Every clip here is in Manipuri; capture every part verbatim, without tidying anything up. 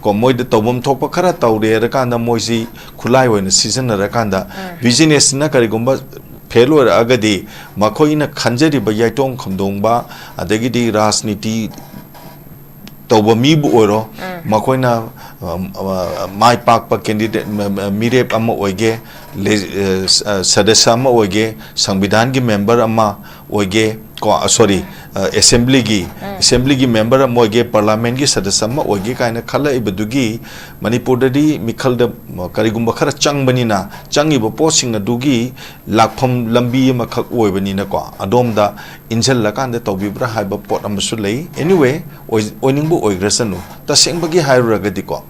ꯀꯣ, ꯃꯣꯏꯗ ꯇꯧꯐꯝ ꯊꯣꯛꯄ ꯈꯔ ꯇꯧꯔꯦ ꯍꯥꯏꯔꯀꯥꯟꯗ, ꯃꯣꯏꯁꯤ ꯈꯨꯠꯂꯥꯏ ꯑꯣꯏꯅ ꯁꯤꯖꯤꯟꯅꯔꯀꯥꯟꯗ, ꯎꯝ꯫ ꯕꯤꯖꯤꯅꯦꯁꯁꯤꯅ ꯀꯔꯤꯒꯨꯝꯕ ꯐꯦꯜ ꯑꯣꯏꯔꯛꯑꯒꯗꯤ, ꯃꯈꯣꯏꯅ ꯈꯟꯖꯔꯤꯕ ꯌꯥꯏꯇꯣꯡ ꯈꯝꯗꯣꯡꯕ, ꯑꯗꯒꯤꯗꯤ ꯔꯥꯖꯅꯤꯇꯤ ꯇꯧꯕ ꯃꯤꯕꯨ ꯑꯣꯏꯔꯣ, ꯎꯝ꯫ ꯃꯈꯣꯏꯅ, ꯑ, ꯑ, ꯃꯥꯏ ꯄꯥꯛꯄ ꯀꯦꯟꯗꯤꯗꯦꯠ, ꯃ-, ꯃ-, ꯃꯤꯔꯦꯞ ꯑꯃ ꯑꯣꯏꯒꯦ, ꯂꯦ-, ꯑ, ꯁ-, ꯑ, ꯁꯗꯁ꯭ꯌ ꯑꯃ ꯑꯣꯏꯒꯦ, ꯁꯪꯕꯤꯙꯥꯟꯒꯤ ꯃꯦꯝꯕꯔ ꯑꯃ ꯑꯣꯏꯒꯦ, ꯀꯣ, ꯑ, ꯁꯣꯔꯤ, ꯎꯝ꯫ ꯑ, ꯑꯦꯁꯦꯝꯕ꯭ꯂꯤꯒꯤ, ꯎꯝ꯫ ꯑꯦꯁꯦꯝꯕ꯭ꯂꯤꯒꯤ ꯃꯦꯝꯕꯔ ꯑꯃ ꯑꯣꯏꯒꯦ, ꯄꯥꯔꯂꯥꯃꯦꯟꯒꯤ ꯁꯗꯁ꯭ꯌ ꯑꯃ ꯑꯣꯏꯒꯦ ꯀꯥꯏꯅ ꯈꯜꯂꯛꯏꯕꯗꯨꯒꯤ, ꯃꯅꯤꯄꯨꯔꯗꯗꯤ ꯃꯤꯈꯜꯗ, ꯃ-, ꯀꯔꯤꯒꯨꯝꯕ ꯈꯔ ꯆꯪꯕꯅꯤꯅ, ꯆꯪꯉꯤꯕ ꯄꯣꯠꯁꯤꯡ ꯑꯗꯨꯒꯤ ꯂꯥꯛꯐꯝ ꯂꯝꯕꯤ ꯑꯃꯈꯛ ꯑꯣꯏꯕꯅꯤꯅꯀꯣ, ꯑꯗꯣꯝꯗ ꯏꯟꯁꯤꯜꯂꯀꯥꯟꯗ ꯇꯧꯕꯤꯕ꯭ꯔꯥ ꯍꯥꯏꯕ ꯄꯣꯠ ꯑꯃꯁꯨ ꯂꯩ꯫ Anyway, ꯑꯣꯏ-, ꯑꯣꯏꯅꯤꯡꯕ ꯑꯣꯏꯈ꯭ꯔꯁꯅꯨ꯫ ꯇꯁꯦꯡꯕꯒꯤ ꯍꯥꯏꯔꯨꯔꯒꯗꯤꯀꯣ,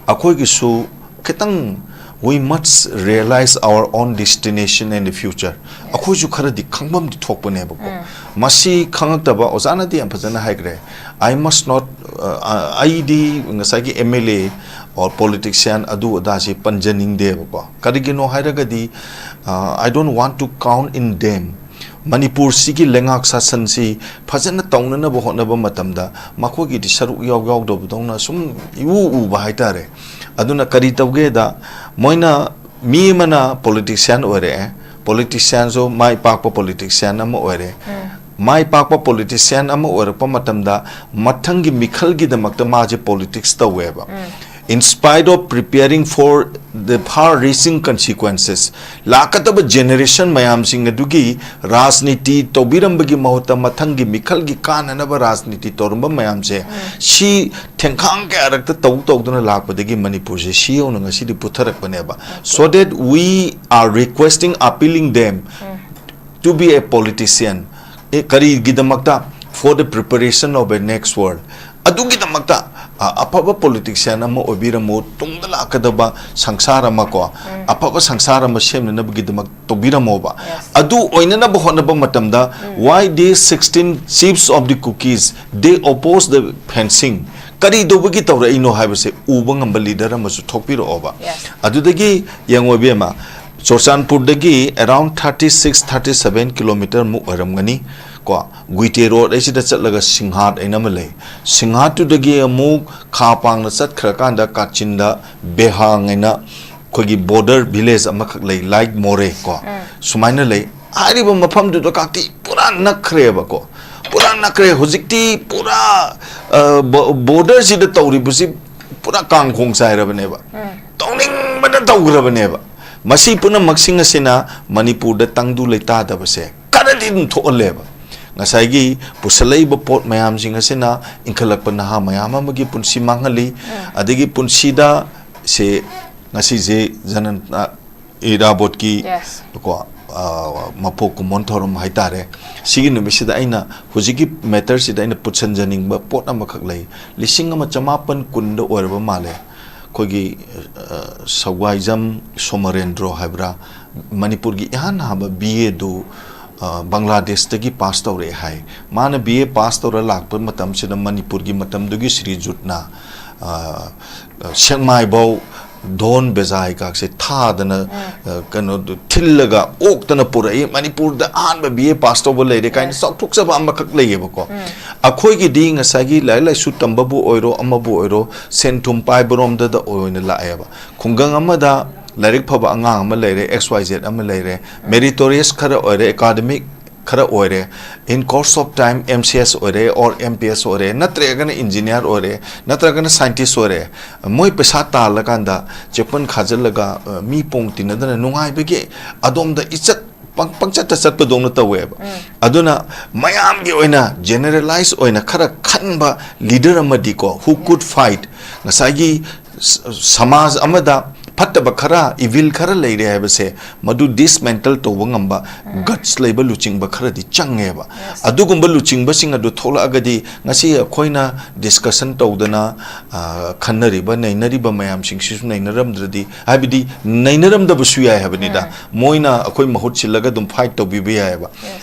ꯑꯩꯈꯣꯏꯒꯤꯁꯨ ꯈꯤꯇꯪ, we must realize our own destination and the future. ꯑꯩꯈꯣꯏꯁꯨ ꯈꯔꯗꯤ ꯈꯪꯐꯝꯗꯤ ꯊꯣꯛꯄꯅꯦꯕꯀꯣ꯫ ꯎꯝ꯫ ꯃꯁꯤ ꯈꯪꯉꯛꯇꯕ, ꯑꯣꯖꯥꯅꯗꯤ ꯌꯥꯝ ꯐꯖꯅ ꯍꯥꯏꯈ꯭ꯔꯦ꯫ I must not, ꯑ, ꯑ, ꯑꯩꯗꯤ ꯉꯁꯥꯏꯒꯤ M L A or politician ꯑꯗꯨ ꯑꯗꯥꯁꯤ ꯄꯟꯖꯅꯤꯡꯗꯦꯕꯀꯣ꯫ ꯀꯔꯤꯒꯤꯅꯣ ꯍꯥꯏꯔꯒꯗꯤ, ꯑ, I don't want to count in them. ꯃꯅꯤꯄꯨꯔꯁꯤꯒꯤ ꯂꯩꯉꯥꯛ ꯁꯥꯁꯟꯁꯤ ꯐꯖꯅ ꯇꯧꯅꯅꯕ ꯍꯣꯠꯅꯕ ꯃꯇꯝꯗ ꯃꯈꯣꯏꯒꯤꯗꯤ ꯁꯔꯨꯛ ꯏꯌꯥꯎ ꯌꯥꯎꯗꯕꯗꯧꯅ ꯁꯨꯝ ꯏꯎ ꯎꯕ ꯍꯥꯏꯇꯥꯔꯦ꯫ ꯑꯗꯨꯅ ꯀꯔꯤ ꯇꯧꯒꯦꯗ, ꯃꯣꯏꯅ, ꯃꯤ ꯑꯃꯅ politician ꯑꯣꯏꯔꯛꯑꯦ, politicianꯁꯨ ꯃꯥꯏ ꯄꯥꯛꯄ politician ꯑꯃ ꯑꯣꯏꯔꯦ꯫ ꯎꯝ꯫ ꯃꯥꯏ ꯄꯥꯛꯄ politician ꯑꯃ ꯑꯣꯏꯔꯛꯄ ꯃꯇꯝꯗ ꯃꯊꯪꯒꯤ ꯃꯤꯈꯜꯒꯤꯗꯃꯛꯇ ꯃꯥꯁꯦ politics ꯇꯧꯋꯦꯕ꯫ ꯎꯝ꯫ In spite of preparing for the far-reaching consequences, ꯂꯥꯛꯀꯗꯕ generation ꯃꯌꯥꯝꯁꯤꯡ ꯑꯗꯨꯒꯤ ꯔꯥꯖꯅꯤꯇꯤ ꯇꯧꯕꯤꯔꯝꯕꯒꯤ ꯃꯍꯨꯠꯇ ꯃꯊꯪꯒꯤ ꯃꯤꯈꯜꯒꯤ ꯀꯥꯟꯅꯅꯕ ꯔꯥꯖꯅꯤꯇꯤ ꯇꯧꯔꯝꯕ ꯃꯌꯥꯝꯁꯦ, ꯎꯝ꯫ ꯁꯤ ꯊꯦꯡꯈꯥꯡ ꯀꯌꯥꯔꯛꯇ ꯇꯧ ꯇꯧꯗꯨꯅ ꯂꯥꯛꯄꯗꯒꯤ ꯃꯅꯤꯄꯨꯔꯁꯦ ꯁꯤ ꯌꯧꯅ ꯉꯁꯤꯗꯤ ꯄꯨꯊꯔꯛꯄꯅꯦꯕ꯫ So that we are requesting, appealing them um. to be a politician. ꯑꯦ, ꯀꯔꯤꯒꯤꯗꯃꯛꯇ? For the preparation of a next world. ꯑꯗꯨꯒꯤꯗꯃꯛꯇ, ꯑ, ꯑꯐꯕ politician ꯑꯃ ꯑꯣꯏꯕꯤꯔꯝꯃꯨ, ꯇꯨꯡꯗ ꯂꯥꯛꯀꯗꯕ ꯁꯪꯁꯥꯔ ꯑꯃ ꯀꯣ, ꯎꯝ꯫ ꯑꯐꯕ ꯁꯪꯁꯥꯔ ꯑꯃ ꯁꯦꯝꯅꯅꯕꯒꯤꯗꯃꯛ ꯇꯧꯕꯤꯔꯝꯃꯣꯕ꯫ Yes. ꯑꯗꯨ ꯑꯣꯏꯅꯅꯕ ꯍꯣꯠꯅꯕ ꯃꯇꯝꯗ, ꯎꯝ꯫ Why these sixteen chiefs of the Kukis, they oppose the fencing? ꯀꯔꯤ ꯇꯧꯕꯒꯤ ꯇꯧꯔꯛꯏꯅꯣ ꯍꯥꯏꯕꯁꯦ ꯎꯕ ꯉꯝꯕ leader ꯑꯃꯁꯨ ꯊꯣꯛꯄꯤꯔꯛꯑꯣꯕ꯫ Yes. ꯑꯗꯨꯗꯒꯤ ꯌꯦꯡꯉꯣ ꯏꯕꯦꯝꯃ, ꯆꯨꯔꯆꯥꯟꯄꯨꯔꯗꯒꯤ around thirty six, thirty seven kilometre ꯃꯨꯛ ꯑꯣꯏꯔꯝꯒꯅꯤ꯫ ꯀꯣ, ꯒꯨꯏꯇꯦ ꯔꯣꯗ ꯑꯁꯤꯗ ꯆꯠꯂꯒ ꯁꯤꯡꯍꯥꯠ ꯍꯥꯏꯅ ꯑꯃ ꯂꯩ꯫ ꯁꯤꯡꯍꯥꯠꯇꯨꯗꯒꯤ ꯑꯃꯨꯛ ꯈꯥ ꯄꯥꯡꯅ ꯆꯠꯈ꯭ꯔꯀꯥꯟꯗ ꯀꯥꯆꯤꯟꯗ ꯕꯦꯍꯥꯡ ꯍꯥꯏꯅ ꯑꯩꯈꯣꯏꯒꯤ ꯕꯣꯔꯗꯔ ꯚꯤꯂꯦꯖ ꯑꯃꯈꯛ ꯂꯩ, ꯂꯥꯏꯛ ꯃꯣꯔꯦ ꯀꯣ, ꯁꯨꯃꯥꯏꯅ ꯂꯩ꯫ ꯍꯥꯏꯔꯤꯕ ꯃꯐꯝꯗꯨꯗ ꯀꯥꯇꯤ ꯄꯨꯔꯥ ꯅꯛꯈ꯭ꯔꯦꯕꯀꯣ, ꯄꯨꯔꯥ ꯅꯛꯈ꯭ꯔꯦ꯫ ꯍꯧꯖꯤꯛꯇꯤ ꯄꯨꯔꯥ, ꯑ, ꯕꯣ-, ꯕꯣꯔꯗꯔꯁꯤꯗ ꯇꯧꯔꯤꯕꯁꯤ ꯄꯨꯔꯥ ꯀꯥꯡꯈꯣꯡ ꯆꯥꯏꯔꯕꯅꯦꯕ꯫ ꯇꯧꯅꯤꯡꯕꯅ ꯇꯧꯈ꯭ꯔꯕꯅꯦꯕ꯫ ꯃꯁꯤ ꯄꯨꯝꯅꯃꯛꯁꯤꯡ ꯑꯁꯤꯅ ꯃꯅꯤꯄꯨꯔꯗ ꯇꯪꯗꯨ ꯂꯩꯇꯥꯗꯕꯁꯦ ꯈꯔꯗꯤ ꯑꯗꯨꯝ ꯊꯣꯛꯍꯜꯂꯦꯕ꯫ ꯉꯁꯥꯏꯒꯤ ꯄꯨꯁꯜꯂꯛꯏꯕ ꯄꯣꯠ ꯃꯌꯥꯝꯁꯤꯡ ꯑꯁꯤꯅ ꯏꯟꯈꯠꯂꯛꯄ ꯅꯍꯥ ꯃꯌꯥꯝ ꯑꯃꯒꯤ ꯄꯨꯟꯁꯤ ꯃꯥꯡꯍꯜꯂꯤ꯫ ꯑꯗꯒꯤ ꯄꯨꯟꯁꯤꯗ ꯁꯦ ꯉꯁꯤꯁꯦ ꯖꯅꯟ-, ꯑ, ꯏꯔꯥꯕꯣꯠꯀꯤ Yes. ꯀꯣ, ꯑ, ꯃꯄꯣꯛ ꯀꯨꯝꯑꯣꯟ ꯊꯧꯔꯝ ꯍꯥꯏꯇꯥꯔꯦ꯫ ꯁꯤꯒꯤ ꯅꯨꯃꯤꯠꯁꯤꯗ ꯑꯩꯅ ꯍꯧꯖꯤꯛꯀꯤ ꯃꯦꯇꯔꯁꯤꯗ ꯑꯩꯅ ꯄꯨꯠꯁꯤꯟꯖꯅꯤꯡꯕ ꯄꯣꯠ ꯑꯃꯈꯛ ꯂꯩ꯫ ꯂꯤꯁꯤꯡ ꯑꯃ ꯆꯃꯥꯄꯟ ꯀꯨꯟꯗ ꯑꯣꯏꯔꯕ ꯃꯥꯜꯂꯦ꯫ ꯑꯩꯈꯣꯏꯒꯤ, ꯑ, ꯁꯧꯒꯥꯏꯖꯝ ꯁꯣꯃꯔꯦꯟꯗ꯭ꯔꯣ ꯍꯥꯏꯕ꯭ꯔꯥ, ꯃꯅꯤꯄꯨꯔꯒꯤ ꯏꯍꯥꯟ ꯍꯥꯟꯕ ꯕꯤ ꯑꯦꯗꯨ, ꯑ, ꯕꯪꯒ꯭ꯂꯥꯗꯦꯁꯇꯒꯤ ꯄꯥꯁ ꯇꯧꯔꯛꯑꯦ ꯍꯥꯏ꯫ ꯃꯥꯅ ꯕꯤ ꯑꯦ ꯄꯥꯁ ꯇꯧꯔ ꯂꯥꯛꯄ ꯃꯇꯝꯁꯤꯗ ꯃꯅꯤꯄꯨꯔꯒꯤ ꯃꯇꯝꯗꯨꯒꯤ ꯁ꯭ꯔꯤ ꯖꯨꯠꯅ, ꯑ, ꯁꯦꯛꯃꯥꯏꯐꯧ ꯗꯣꯟ ꯕꯦꯖꯥꯏꯒꯥꯛꯁꯦ ꯊꯥꯗꯅ, ꯑ, ꯀꯩꯅꯣꯗꯨ ꯊꯤꯜꯂꯒ ꯑꯣꯛꯇꯅ ꯄꯨꯔꯛꯏ꯫ ꯃꯅꯤꯄꯨꯔꯗ ꯑꯍꯥꯟꯕ ꯕꯤ ꯑꯦ ꯄꯥꯁ ꯇꯧꯕ ꯂꯩꯔꯦ ꯀꯥꯏꯅ ꯆꯥꯎꯊꯣꯛꯆꯕ ꯑꯃꯈꯛ ꯂꯩꯌꯦꯕꯀꯣ꯫ ꯑꯩꯈꯣꯏꯒꯤꯗꯤ ꯉꯁꯥꯏꯒꯤ ꯂꯥꯏꯔꯤꯛ ꯂꯥꯏꯁꯨ ꯇꯝꯕꯕꯨ ꯑꯣꯏꯔꯣ, ꯑꯃꯕꯨ ꯑꯣꯏꯔꯣ, ꯁꯦꯟ ꯊꯨꯝ ꯄꯥꯏꯕꯔꯣꯝꯗꯗ ꯑꯣꯏꯅ ꯂꯥꯛꯑꯦꯕ꯫ ꯈꯨꯡꯒꯪ ꯑꯃꯗ ꯂꯥꯏꯔꯤꯛ ꯐꯕ ꯑꯉꯥꯡ ꯑꯃ ꯂꯩꯔꯦ, ꯑꯦꯛꯁ ꯋꯥꯏ ꯖꯦꯠ ꯑꯃ ꯂꯩꯔꯦ, ꯃꯦꯔꯤꯇꯣꯔꯤꯌꯁ ꯈꯔ ꯑꯣꯏꯔꯦ, ꯑꯦꯀꯥꯗꯃꯤꯛ ꯈꯔ ꯑꯣꯏꯔꯦ, in course of time M C S ꯑꯣꯏꯔꯦ or M P S ꯑꯣꯏꯔꯦ, ꯅꯠꯇ꯭ꯔꯒꯅ ꯏꯟꯖꯤꯅꯤꯌꯥꯔ ꯑꯣꯏꯔꯦ, ꯅꯠꯇ꯭ꯔꯒꯅ ꯁꯥꯏꯟꯇꯤꯁ ꯑꯣꯏꯔꯦ, ꯃꯣꯏ ꯄꯩꯁꯥ ꯇꯥꯜꯂꯀꯥꯟꯗ ꯆꯦꯛꯄꯟ ꯈꯥꯖꯤꯜꯂꯒ, ꯑ, ꯃꯤ ꯄꯣꯡ ꯇꯤꯟꯅꯗꯅ ꯅꯨꯡꯉꯥꯏꯕꯒꯤ ꯑꯗꯣꯝꯗ ꯏꯆꯠ ꯄꯪ-, ꯄꯪꯆꯠꯇ ꯆꯠꯄꯗꯧꯅ ꯇꯧꯋꯦꯕ꯫ ꯑꯗꯨꯅ ꯃꯌꯥꯝꯒꯤ ꯑꯣꯏꯅ ꯖꯦꯅꯔꯦꯂꯥꯏꯁ ꯑꯣꯏꯅ ꯈꯔ ꯈꯟꯕ ꯂꯤꯗꯔ ꯑꯃꯗꯤꯀꯣ, who could fight, ꯉꯁꯥꯏꯒꯤ ꯁ-, ꯁꯃꯥꯖ ꯑꯃꯗ ꯐꯠꯇꯕ ꯈꯔ, ꯏꯚꯤꯜ ꯈꯔ ꯂꯩꯔꯦ ꯍꯥꯏꯕꯁꯦ, ꯃꯗꯨ ꯗꯤꯁꯃꯦꯟꯇꯜ ꯇꯧꯕ ꯉꯝꯕ ꯒꯠꯁ ꯂꯩꯕ ꯂꯨꯆꯤꯡꯕ ꯈꯔꯗꯤ ꯆꯪꯉꯦꯕ꯫ ꯑꯗꯨꯒꯨꯝꯕ ꯂꯨꯆꯤꯡꯕꯁꯤꯡ ꯑꯗꯨ ꯊꯣꯛꯂꯛꯑꯒꯗꯤ ꯉꯁꯤ ꯑꯩꯈꯣꯏꯅ ꯗꯤꯁꯀꯁꯟ ꯇꯧꯗꯅ, ꯑ, ꯈꯟꯅꯔꯤꯕ, ꯅꯩꯅꯔꯤꯕ ꯃꯌꯥꯝꯁꯤꯡꯁꯤꯁꯨ ꯅꯩꯅꯔꯝꯗ꯭ꯔꯗꯤ, ꯍꯥꯏꯕꯗꯤ ꯅꯩꯅꯔꯝꯗꯕꯁꯨ ꯌꯥꯏ ꯍꯥꯏꯕꯅꯤꯗ꯫ ꯃꯣꯏꯅ ꯑꯩꯈꯣꯏ ꯃꯍꯨꯠ ꯁꯤꯜꯂꯒ ꯑꯗꯨꯝ ꯐꯥꯏꯠ ꯇꯧꯕꯤꯕ ꯌꯥꯏꯑꯕ꯫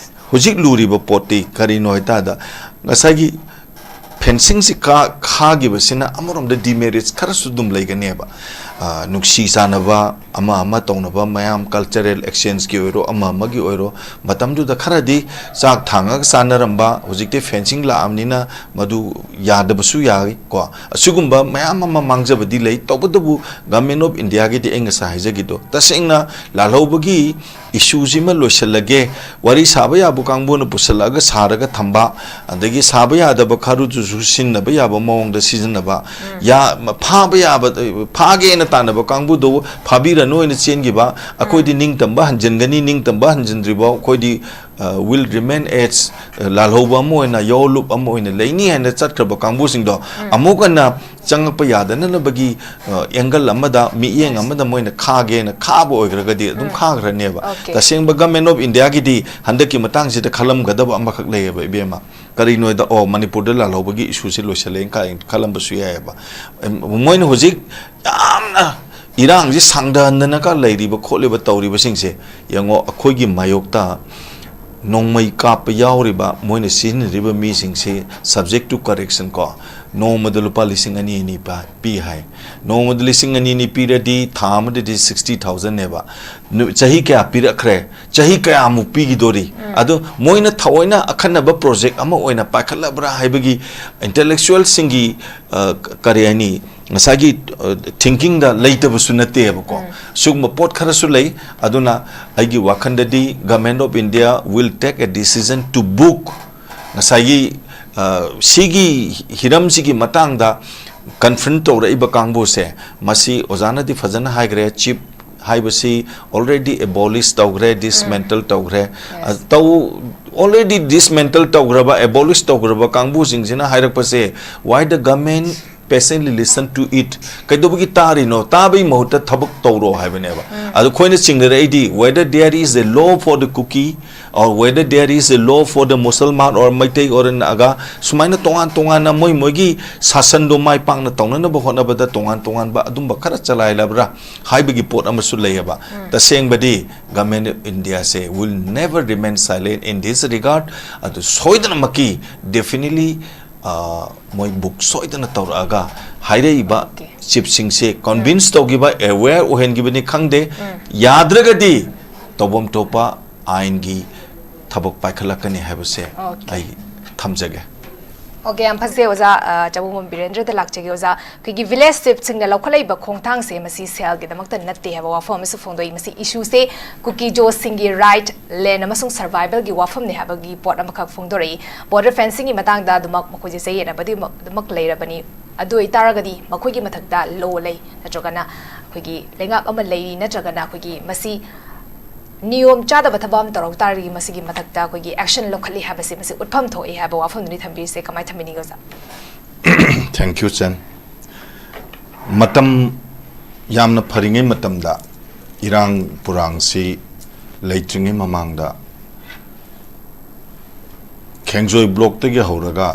ꯍꯧꯖꯤꯛ ꯂꯨꯔꯤꯕ ꯄꯣꯠꯇꯤ ꯀꯔꯤꯅꯣ ꯍꯥꯏ ꯇꯥꯔꯗ, ꯉꯁꯥꯏꯒꯤ ꯐꯦꯟꯁꯤꯡꯁꯤ ꯈꯥꯈꯤꯕꯁꯤꯅ ꯑꯃꯔꯣꯝꯗ ꯗꯤꯃꯦꯔꯤꯠꯁ ꯈꯔꯁꯨ ꯑꯗꯨꯝ ꯂꯩꯒꯅꯦꯕ꯫ ꯅꯨꯡꯁꯤ ꯆꯥꯟꯅꯕ, ꯑꯃ ꯑꯃ ꯇꯧꯅꯕ, ꯃꯌꯥꯝ ꯀꯜꯆꯔꯦꯜ ꯑꯦꯛꯁꯆꯦꯟꯖꯀꯤ ꯑꯣꯏꯔꯣ, ꯑꯃ ꯑꯃꯒꯤ ꯑꯣꯏꯔꯣ, ꯃꯇꯝꯗꯨꯗ ꯈꯔꯗꯤ ꯆꯥꯛ ꯊꯥꯡꯉꯒ ꯆꯥꯟꯅꯔꯝꯕ, ꯍꯧꯖꯤꯛꯇꯤ ꯐꯦꯟꯁꯤꯡ ꯂꯥꯛꯑꯕꯅꯤꯅ ꯃꯗꯨ ꯌꯥꯗꯕꯁꯨ ꯌꯥꯏ ꯀꯣ꯫ ꯑꯁꯤꯒꯨꯝꯕ ꯃꯌꯥꯝ ꯑꯃ ꯃꯥꯡꯖꯕꯗꯤ ꯂꯩ꯫ ꯇꯧꯕꯇꯕꯨ ꯒꯚꯔꯟꯃꯦꯟ ꯑꯣꯐ ꯏꯟꯗꯤꯌꯥꯒꯤꯗꯤ ꯑꯩ ꯉꯁꯥꯏ ꯍꯥꯏꯖꯈꯤꯗꯣ, ꯇꯁꯦꯡꯅ ꯂꯥꯜꯍꯧꯕꯒꯤ ꯏꯁꯨꯁꯤꯃ ꯂꯣꯏꯁꯤꯜꯂꯒꯦ, ꯋꯥꯔꯤ ꯁꯥꯕ ꯌꯥꯕ ꯀꯥꯡꯕꯨꯅ ꯄꯨꯁꯤꯜꯂꯛꯑꯒ ꯁꯥꯔꯒ ꯊꯝꯕ, ꯑꯗꯒꯤ ꯁꯥꯕ ꯌꯥꯗꯕ ꯈꯔꯗꯨꯁꯨ ꯁꯤꯖꯤꯟꯅꯕ ꯌꯥꯕ ꯃꯑꯣꯡꯗ ꯁꯤꯖꯤꯟꯅꯕ, ꯌꯥ-, ꯐꯥꯕ ꯌꯥꯕ, ꯐꯥꯒꯦꯅ ꯇꯥꯟꯅꯕ ꯀꯥꯡꯕꯨꯗꯨ ꯐꯥꯕꯤꯔꯅꯨ ꯍꯥꯏꯅ ꯆꯦꯟꯈꯤꯕ, ꯑꯩꯈꯣꯏꯗꯤ ꯅꯤꯡꯇꯝꯕ ꯍꯟꯖꯤꯟꯒꯅꯤ, ꯅꯤꯡꯇꯝꯕ ꯍꯟꯖꯤꯟꯗ꯭ꯔꯤꯐꯥꯎ ꯑꯩꯈꯣꯏꯗꯤ will remain as ꯂꯥꯜꯍꯧꯕ ꯑꯃ ꯑꯣꯏꯅ, ꯌꯥꯑꯣꯂꯨꯞ ꯑꯃ ꯑꯣꯏꯅ ꯂꯩꯅꯤ ꯍꯥꯏꯅ ꯆꯠꯈ꯭ꯔꯕ ꯀꯥꯡꯕꯨꯁꯤꯡꯗꯣ ꯑꯃꯨꯛ ꯍꯟꯅ ꯆꯪꯉꯛꯄ ꯌꯥꯗꯅꯅꯕꯒꯤ ꯑꯦꯡꯒꯜ ꯑꯃꯗ, ꯃꯤꯠꯌꯦꯡ ꯑꯃꯗ ꯃꯣꯏꯅ ꯈꯥꯒꯦꯅ ꯈꯥꯕ ꯑꯣꯏꯈ꯭ꯔꯒꯗꯤ ꯑꯗꯨꯝ ꯈꯥꯈ꯭ꯔꯅꯦꯕ꯫ Okay. ꯇꯁꯦꯡꯕ ꯒꯚꯔꯟꯃꯦꯟ ꯑꯣꯐ ꯏꯟꯗꯤꯌꯥꯒꯤꯗꯤ ꯍꯟꯗꯛꯀꯤ ꯃꯇꯥꯡꯁꯤꯗ ꯈꯜꯂꯝꯒꯗꯕ ꯑꯃꯈꯛ ꯂꯩꯌꯦꯕ, ꯏꯕꯦꯝꯃ꯫ ꯀꯔꯤꯅꯣꯗ, ꯑꯣ, ꯃꯅꯤꯄꯨꯔꯗ ꯂꯥꯜꯍꯧꯕꯒꯤ ꯏꯁꯨꯁꯦ ꯂꯣꯏꯁꯤꯜꯂꯦꯅ ꯀꯥꯏ ꯈꯜꯂꯝꯕꯁꯨ ꯌꯥꯏꯑꯕ꯫ ꯃꯣꯏꯅ ꯍꯧꯖꯤꯛ ꯌꯥꯝꯅ ꯏꯔꯥꯡꯁꯤ ꯁꯥꯡꯊꯍꯟꯗꯅꯒ ꯂꯩꯔꯤꯕ ꯈꯣꯠꯂꯤꯕ ꯇꯧꯔꯤꯕꯁꯤꯡꯁꯦ ꯌꯦꯡꯉꯣ, ꯑꯩꯈꯣꯏꯒꯤ ꯃꯥꯌꯣꯛꯇ ꯅꯣꯡꯃꯩ ꯀꯥꯞꯄ ꯌꯥꯎꯔꯤꯕ, ꯃꯣꯏꯅ ꯁꯤꯖꯤꯟꯅꯔꯤꯕ ꯃꯤꯁꯤꯡꯁꯤ subject to correction ꯀꯣ, ꯅꯣꯡꯃꯗ ꯂꯨꯄꯥ ꯂꯤꯁꯤꯡ ꯑꯅꯤ ꯑꯅꯤ ꯄꯥ-, ꯄꯤ ꯍꯥꯏ꯫ ꯅꯣꯡꯃꯗ ꯂꯤꯁꯤꯡ ꯑꯅꯤ ꯑꯅꯤ ꯄꯤꯔꯗꯤ ꯊꯥ ꯑꯃꯗꯗꯤ sixty thousand ꯅꯦꯕ꯫ ꯅꯨ-, ꯆꯍꯤ ꯀꯌꯥ ꯄꯤꯔꯛꯈ꯭ꯔꯦ? ꯆꯍꯤ ꯀꯌꯥꯃꯨꯛ ꯄꯤꯈꯤꯗꯣꯔꯤ? ꯑꯗꯣ ꯃꯣꯏꯅ ꯊꯑꯣꯏꯅ ꯑꯈꯟꯅꯕ project ꯑꯃ ꯑꯣꯏꯅ ꯄꯥꯏꯈꯠꯂꯕ꯭ꯔꯥ ꯍꯥꯏꯕꯒꯤ intellectualꯁꯤꯡꯒꯤ, ꯑ, ꯀ-, ꯀꯔꯤ ꯍꯥꯏꯅꯤ, ꯉꯁꯥꯏꯒꯤ, ꯑ, thinkingꯗ ꯂꯩꯇꯕꯁꯨ ꯅꯠꯇꯦꯕꯀꯣ꯫ ꯁꯤꯒꯨꯝꯕ ꯄꯣꯠ ꯈꯔꯁꯨ ꯂꯩ꯫ ꯑꯗꯨꯅ ꯑꯩꯒꯤ ꯋꯥꯈꯜꯗꯗꯤ Government of India will take a decision to book ꯉꯁꯥꯏꯒꯤ, ꯑ, ꯁꯤꯒꯤ ꯍꯤꯔꯝꯁꯤꯒꯤ ꯃꯇꯥꯡꯗ confront ꯇꯧꯔꯛꯏꯕ ꯀꯥꯡꯕꯨꯁꯦ, ꯃꯁꯤ ꯑꯣꯖꯥꯅꯗꯤ ꯐꯖꯅ ꯍꯥꯏꯈ꯭ꯔꯦ, ꯆꯤꯞ ꯍꯥꯏꯕꯁꯤ already abolish ꯇꯧꯈ꯭ꯔꯦ, dismantle ꯇꯧꯈ꯭ꯔꯦ꯫ ꯑ, ꯇꯧ-, already dismantle ꯇꯧꯈ꯭ꯔꯕ, abolish ꯇꯧꯈ꯭ꯔꯕ ꯀꯥꯡꯕꯨꯁꯤꯡꯁꯤꯅ ꯍꯥꯏꯔꯛꯄꯁꯦ, "Why the government patiently listen to it?" ꯀꯩꯗꯧꯕꯒꯤ ꯇꯥꯔꯤꯅꯣ? ꯇꯥꯕꯒꯤ ꯃꯍꯨꯠꯇ ꯊꯕꯛ ꯇꯧꯔꯣ ꯍꯥꯏꯕꯅꯦꯕ꯫ ꯑꯗꯣ ꯑꯩꯈꯣꯏꯅ ꯆꯤꯡꯅꯔꯛꯏꯗꯤ, whether there is a law for the Kuki or whether there is a law for the Musalman or Meitei or Naga, ꯁꯨꯃꯥꯏꯅ ꯇꯣꯉꯥꯟ ꯇꯣꯉꯥꯟꯅ ꯃꯣꯏ ꯃꯣꯏꯒꯤ ꯁꯥꯁꯟꯗꯣ ꯃꯥꯏ ꯄꯥꯛꯅ ꯇꯧꯅꯅꯕ ꯍꯣꯠꯅꯕꯗ ꯇꯣꯉꯥꯟ ꯇꯣꯉꯥꯟꯕ ꯑꯗꯨꯝꯕ ꯈꯔ ꯆꯂꯥꯏꯂꯕ꯭ꯔꯥ ꯍꯥꯏꯕꯒꯤ ꯄꯣꯠ ꯑꯃꯁꯨ ꯂꯩꯌꯦꯕ꯫ ꯇꯁꯦꯡꯕꯗꯤ Government of Indiaꯁꯦ will never remain silent in this regard꯫ ꯑꯗꯨ ꯁꯣꯏꯗꯅꯃꯛꯀꯤ, definitely, ꯑ, ꯃꯣꯏ ꯕꯨꯛ ꯁꯣꯏꯗꯅ ꯇꯧꯔꯛꯑꯒ ꯍꯥꯏꯔꯛꯏꯕ Okay. ꯆꯤꯐꯁꯤꯡꯁꯦ ꯀꯟꯚꯤꯟꯁ ꯇꯧꯈꯤꯕ, ꯑꯦꯋꯦꯌꯔ ꯑꯣꯏꯍꯟꯈꯤꯕꯅꯤ ꯈꯪꯗꯦ, ꯌꯥꯗ꯭ꯔꯒꯗꯤ ꯇꯧꯐꯝ ꯊꯣꯛꯄ ꯑꯥꯏꯟꯒꯤ ꯊꯕꯛ ꯄꯥꯏꯈꯠꯂꯛꯀꯅꯤ ꯍꯥꯏꯕꯁꯦ Okay. ꯑꯩ ꯊꯝꯖꯒꯦ꯫ ꯑꯣꯀꯦ, ꯌꯥꯝ ꯐꯖꯩ ꯑꯣꯖꯥ꯫ ꯑ, ꯆꯥꯎꯕꯝꯕꯝ ꯕꯤꯔꯦꯟꯗ꯭ꯔꯗ ꯂꯥꯛꯆꯒꯦ ꯑꯣꯖꯥ꯫ ꯑꯩꯈꯣꯏꯒꯤ ꯚꯤꯂꯦꯖ ꯆꯤꯐꯁꯤꯡꯅ ꯂꯧꯈꯠꯂꯛꯏꯕ ꯈꯣꯡꯊꯥꯡꯁꯦ ꯃꯁꯤ ꯁꯦꯜꯒꯤꯗꯃꯛꯇ ꯅꯠꯇꯦ ꯍꯥꯏꯕ ꯋꯥꯐꯝ ꯑꯃꯁꯨ ꯐꯣꯡꯗꯣꯛꯏ꯫ ꯃꯁꯤ ꯏꯁꯨꯁꯦ ꯀꯨꯀꯤꯖꯣꯁꯤꯡꯒꯤ ꯔꯥꯏꯠ, ꯂꯦꯟ ꯑꯃꯁꯨꯡ ꯁꯔꯚꯥꯏꯚꯦꯜꯒꯤ ꯋꯥꯐꯝꯅꯤ ꯍꯥꯏꯕꯒꯤ ꯄꯣꯠ ꯑꯃꯈꯛ ꯐꯣꯡꯗꯣꯔꯛꯏ꯫ ꯕꯣꯔꯗꯔ ꯐꯦꯟꯁꯤꯡꯒꯤ ꯃꯇꯥꯡꯗ ꯑꯗꯨꯃꯛ ꯃꯈꯣꯏꯁꯦ ꯆꯌꯦꯠꯅꯕꯗꯤ ꯑꯗꯨꯃꯛ ꯂꯩꯔꯕꯅꯤ꯫ ꯑꯗꯨ ꯑꯣꯏꯇꯥꯔꯒꯗꯤ ꯃꯈꯣꯏꯒꯤ ꯃꯊꯛꯇ ꯂꯣ ꯂꯩ, ꯅꯠꯇ꯭ꯔꯒꯅ ꯑꯩꯈꯣꯏꯒꯤ ꯂꯩꯉꯥꯛ ꯑꯃ ꯂꯩꯔꯤ, ꯅꯠꯇ꯭ꯔꯒꯅ ꯑꯩꯈꯣꯏꯒꯤ ꯃꯁꯤ ꯅꯤꯌꯣꯝ ꯆꯥꯗꯕ ꯊꯕꯛ ꯑꯃ ꯇꯧꯔꯛ ꯇꯥꯔꯗꯤ ꯃꯁꯤꯒꯤ ꯃꯊꯛꯇ ꯑꯩꯈꯣꯏꯒꯤ ꯑꯦꯛꯁꯟ ꯂꯧꯈꯠꯂꯤ ꯍꯥꯏꯕꯁꯦ ꯃꯁꯤ ꯎꯠꯐꯝ ꯊꯣꯛꯏ ꯍꯥꯏꯕ ꯋꯥꯐꯝꯗꯨꯅꯤ ꯊꯝꯕꯤꯔꯤꯁꯦ꯫ ꯀꯃꯥꯏꯅ ꯊꯝꯕꯤꯅꯤꯡꯉꯤ ꯑꯣꯖꯥ? Thank you, ꯆꯟ꯫ ꯃꯇꯝ ꯌꯥꯝꯅ ꯐꯔꯤꯉꯩ ꯃꯇꯝꯗ, ꯏꯔꯥꯡ ꯄꯨꯔꯥꯡꯁꯤ ꯂꯩꯇ꯭ꯔꯤꯉꯩ ꯃꯃꯥꯡꯗ, ꯈꯦꯡꯖꯣꯏ ꯕ꯭ꯂꯣꯛꯇꯒꯤ ꯍꯧꯔꯒ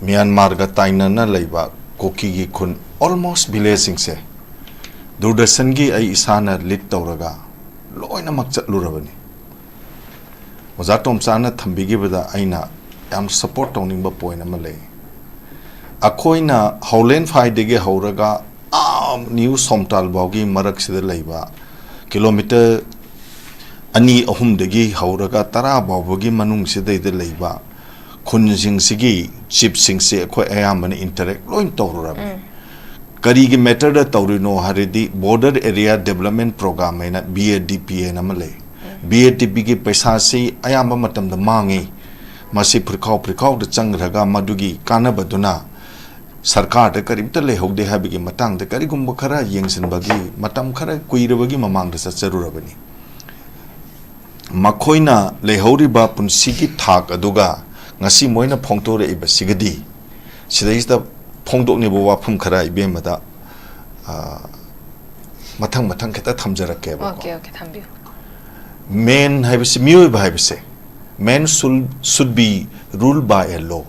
ꯃ꯭ꯌꯥꯟꯃꯥꯔꯒ ꯇꯥꯏꯅꯅ ꯂꯩꯕ ꯀꯨꯀꯤꯒꯤ ꯈꯨꯟ ꯑꯣꯜꯃꯣꯁ ꯚꯤꯂꯦꯖꯁꯤꯡꯁꯦ ꯗꯨꯔꯗꯔꯁꯟꯒꯤ ꯑꯩ ꯏꯁꯥꯅ ꯂꯤꯗ ꯇꯧꯔꯒ ꯂꯣꯏꯅꯃꯛ ꯆꯠꯂꯨꯔꯕꯅꯤ꯫ ꯑꯣꯖꯥ ꯇꯣꯝꯆꯥꯅ ꯊꯝꯕꯤꯈꯤꯕꯗ ꯑꯩꯅ ꯌꯥꯝ ꯁꯄꯣꯔꯠ ꯇꯧꯅꯤꯡꯕ ꯄꯣꯏꯟ ꯑꯃ ꯂꯩ꯫ ꯑꯩꯈꯣꯏꯅ ꯍꯧꯂꯦꯟ ꯐꯥꯏꯗꯒꯤ ꯍꯧꯔꯒ ꯑꯥ ꯅ꯭ꯌꯨ ꯁꯣꯝꯇꯥꯜ ꯐꯥꯎꯒꯤ ꯃꯔꯛꯁꯤꯗ ꯂꯩꯕ ꯀꯤꯂꯣꯃꯤꯇꯔ ꯑꯅꯤ ꯑꯍꯨꯝꯗꯒꯤ ꯍꯧꯔꯒ ꯇꯔꯥ ꯐꯥꯎꯕꯒꯤ ꯃꯅꯨꯡꯁꯤꯗꯩꯗ ꯂꯩꯕ ꯈꯨꯟꯁꯤꯡꯁꯤꯒꯤ ꯆꯤꯐꯁꯤꯡꯁꯦ ꯑꯩꯈꯣꯏ ꯑꯌꯥꯝꯕꯅ ꯏꯟꯇꯔꯦꯛ ꯂꯣꯏ ꯇꯧꯔꯨꯔꯕꯅꯤ꯫ ꯀꯔꯤꯒꯤ ꯃꯦꯇꯔꯗ ꯇꯧꯔꯤꯅꯣ ꯍꯥꯏꯔꯗꯤ, ꯕꯣꯔꯗꯔ ꯑꯦꯔꯤꯌꯥ ꯗꯦꯕꯂꯞꯃꯦꯟ ꯄ꯭ꯔꯣꯒ꯭ꯔꯥꯝ ꯍꯥꯏꯅ, ꯕꯤ ꯑꯦ ꯗꯤ ꯄꯤ ꯍꯥꯏꯅ ꯑꯃ ꯂꯩ꯫ ꯕꯤ ꯑꯦ ꯗꯤ ꯄꯤꯒꯤ ꯄꯩꯁꯥꯁꯤ ꯑꯌꯥꯝꯕ ꯃꯇꯝꯗ ꯃꯥꯡꯉꯤ꯫ ꯃꯁꯤ ꯐꯨꯔꯤꯈꯥꯎ ꯐꯨꯔꯤꯈꯥꯎꯗ ꯆꯪꯈ꯭ꯔꯒ ꯃꯗꯨꯒꯤ ꯀꯥꯟꯅꯕꯗꯨꯅ ꯁꯔꯀꯥꯔꯗ ꯀꯔꯤꯝꯇ ꯂꯩꯍꯧꯗꯦ ꯍꯥꯏꯕꯒꯤ ꯃꯇꯥꯡꯗ ꯀꯔꯤꯒꯨꯝꯕ ꯈꯔ ꯌꯦꯡꯁꯤꯟꯕꯒꯤ ꯃꯇꯝ ꯈꯔ ꯀꯨꯏꯔꯕꯒꯤ ꯃꯃꯥꯡꯗ ꯆꯠꯆꯔꯨꯔꯕꯅꯤ꯫ ꯃꯈꯣꯏꯅ ꯂꯩꯍꯧꯔꯤꯕ ꯄꯨꯟꯁꯤꯒꯤ ꯊꯥꯛ ꯑꯗꯨꯒ ꯉꯁꯤ ꯃꯣꯏꯅ ꯐꯣꯡꯗꯣꯔꯛꯏꯕꯁꯤꯒꯗꯤ, ꯁꯤꯗꯩꯁꯤꯗ ꯐꯣꯡꯗꯣꯛꯅꯤꯡꯕ ꯋꯥꯐꯝ ꯈꯔ ꯏꯕꯦꯝꯃꯗ, ꯑ, ꯃꯊꯪ ꯃꯊꯪ ꯈꯤꯇ ꯊꯝꯖꯔꯛꯀꯦꯕꯀꯣ꯫ ꯑꯣꯀꯦ, ꯑꯣꯀꯦ, ꯊꯝꯕꯤꯌꯨ꯫ ꯃꯦꯟ ꯍꯥꯏꯕꯁꯤ, ꯃꯤꯑꯣꯏꯕ ꯍꯥꯏꯕꯁꯦ, man should, should be ruled by a law.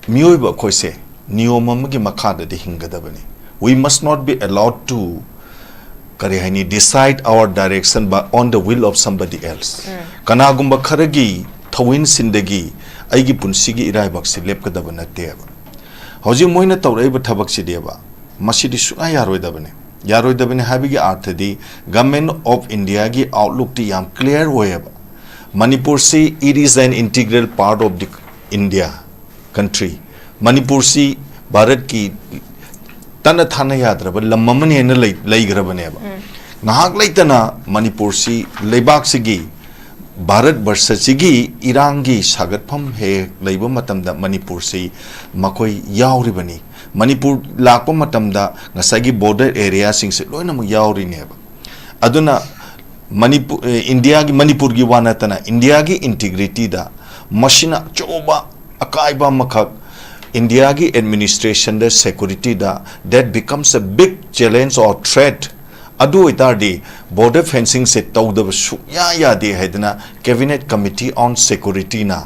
ꯃꯤꯑꯣꯏꯕ ꯑꯩꯈꯣꯏꯁꯦ ꯅꯤꯌꯣꯝ ꯑꯃꯒꯤ ꯃꯈꯥꯗꯗꯤ ꯍꯤꯡꯒꯗꯕꯅꯤ꯫ We must not be allowed to, ꯀꯔꯤ ꯍꯥꯏꯅꯤ, decide our direction by, on the will of somebody else. ꯀꯅꯥꯒꯨꯝꯕ ꯈꯔꯒꯤ ꯊꯧꯋꯤꯟꯁꯤꯟꯗꯒꯤ ꯑꯩꯒꯤ ꯄꯨꯟꯁꯤꯒꯤ ꯏꯔꯥꯏꯕꯛꯁꯤ ꯂꯦꯞꯀꯗꯕ ꯅꯠꯇꯦꯕ꯫ ꯍꯧꯖꯤꯛ ꯃꯣꯏꯅ ꯇꯧꯔꯛꯏꯕ ꯊꯕꯛꯁꯤꯗꯤꯕ, ꯃꯁꯤꯗꯤ ꯁꯨꯡꯌꯥ ꯌꯥꯔꯣꯏꯗꯕꯅꯤ꯫ ꯌꯥꯔꯣꯏꯗꯕꯅꯤ ꯍꯥꯏꯕꯒꯤ ꯑꯥꯔꯊꯗꯤ, Government of Indiaꯒꯤ outlookꯇꯤ ꯌꯥꯝ clear ꯑꯣꯏꯌꯦꯕ꯫ ꯃꯅꯤꯄꯨꯔꯁꯤ, it is an integral part of the India country꯫ ꯃꯅꯤꯄꯨꯔꯁꯤ ꯚꯥꯔꯠꯀꯤ ꯇꯠꯅ ꯊꯥꯅ ꯌꯥꯗ꯭ꯔꯕ ꯂꯝ ꯑꯃꯅꯦꯅ ꯂꯩ-, ꯂꯩꯈ꯭ꯔꯕꯅꯦꯕ꯫ ꯉꯥꯏꯍꯥꯛ ꯂꯩꯇꯅ ꯃꯅꯤꯄꯨꯔꯁꯤ, ꯂꯩꯕꯥꯛꯁꯤꯒꯤ, ꯚꯥꯔꯠ ꯕꯔꯁꯁꯤꯒꯤ ꯏꯔꯥꯡꯒꯤ ꯁꯥꯒꯠꯐꯝ ꯍꯦꯛ ꯂꯩꯕ ꯃꯇꯝꯗ ꯃꯅꯤꯄꯨꯔꯁꯤ ꯃꯈꯣꯏ ꯌꯥꯎꯔꯤꯕꯅꯤ꯫ ꯃꯅꯤꯄꯨꯔ ꯂꯥꯛꯄ ꯃꯇꯝꯗ ꯉꯁꯥꯏꯒꯤ border areaꯁꯤꯡꯁꯦ ꯂꯣꯏꯅꯃꯛ ꯌꯥꯎꯔꯤꯅꯦꯕ꯫ ꯑꯗꯨꯅ ꯃꯅꯤꯄꯨ-, ꯑꯦ, ꯏꯟꯗꯤꯌꯥꯒꯤ, ꯃꯅꯤꯄꯨꯔꯒꯤ ꯋꯥ ꯅꯠꯇꯅ ꯏꯟꯗꯤꯌꯥꯒꯤ integrityꯗ ꯃꯁꯤꯅ ꯑꯆꯧꯕ ꯑꯀꯥꯏꯕ ꯑꯃꯈꯛ, ꯏꯟꯗꯤꯌꯥꯒꯤ administrationꯗ, securityꯗ, that becomes a big challenge or threat꯫ ꯑꯗꯨ ꯑꯣꯏꯇꯥꯔꯗꯤ border fencingꯁꯦ ꯇꯧꯗꯕ ꯁꯨꯛꯌꯥ ꯌꯥꯗꯦ ꯍꯥꯏꯗꯅ Cabinet Committee on Securityꯅ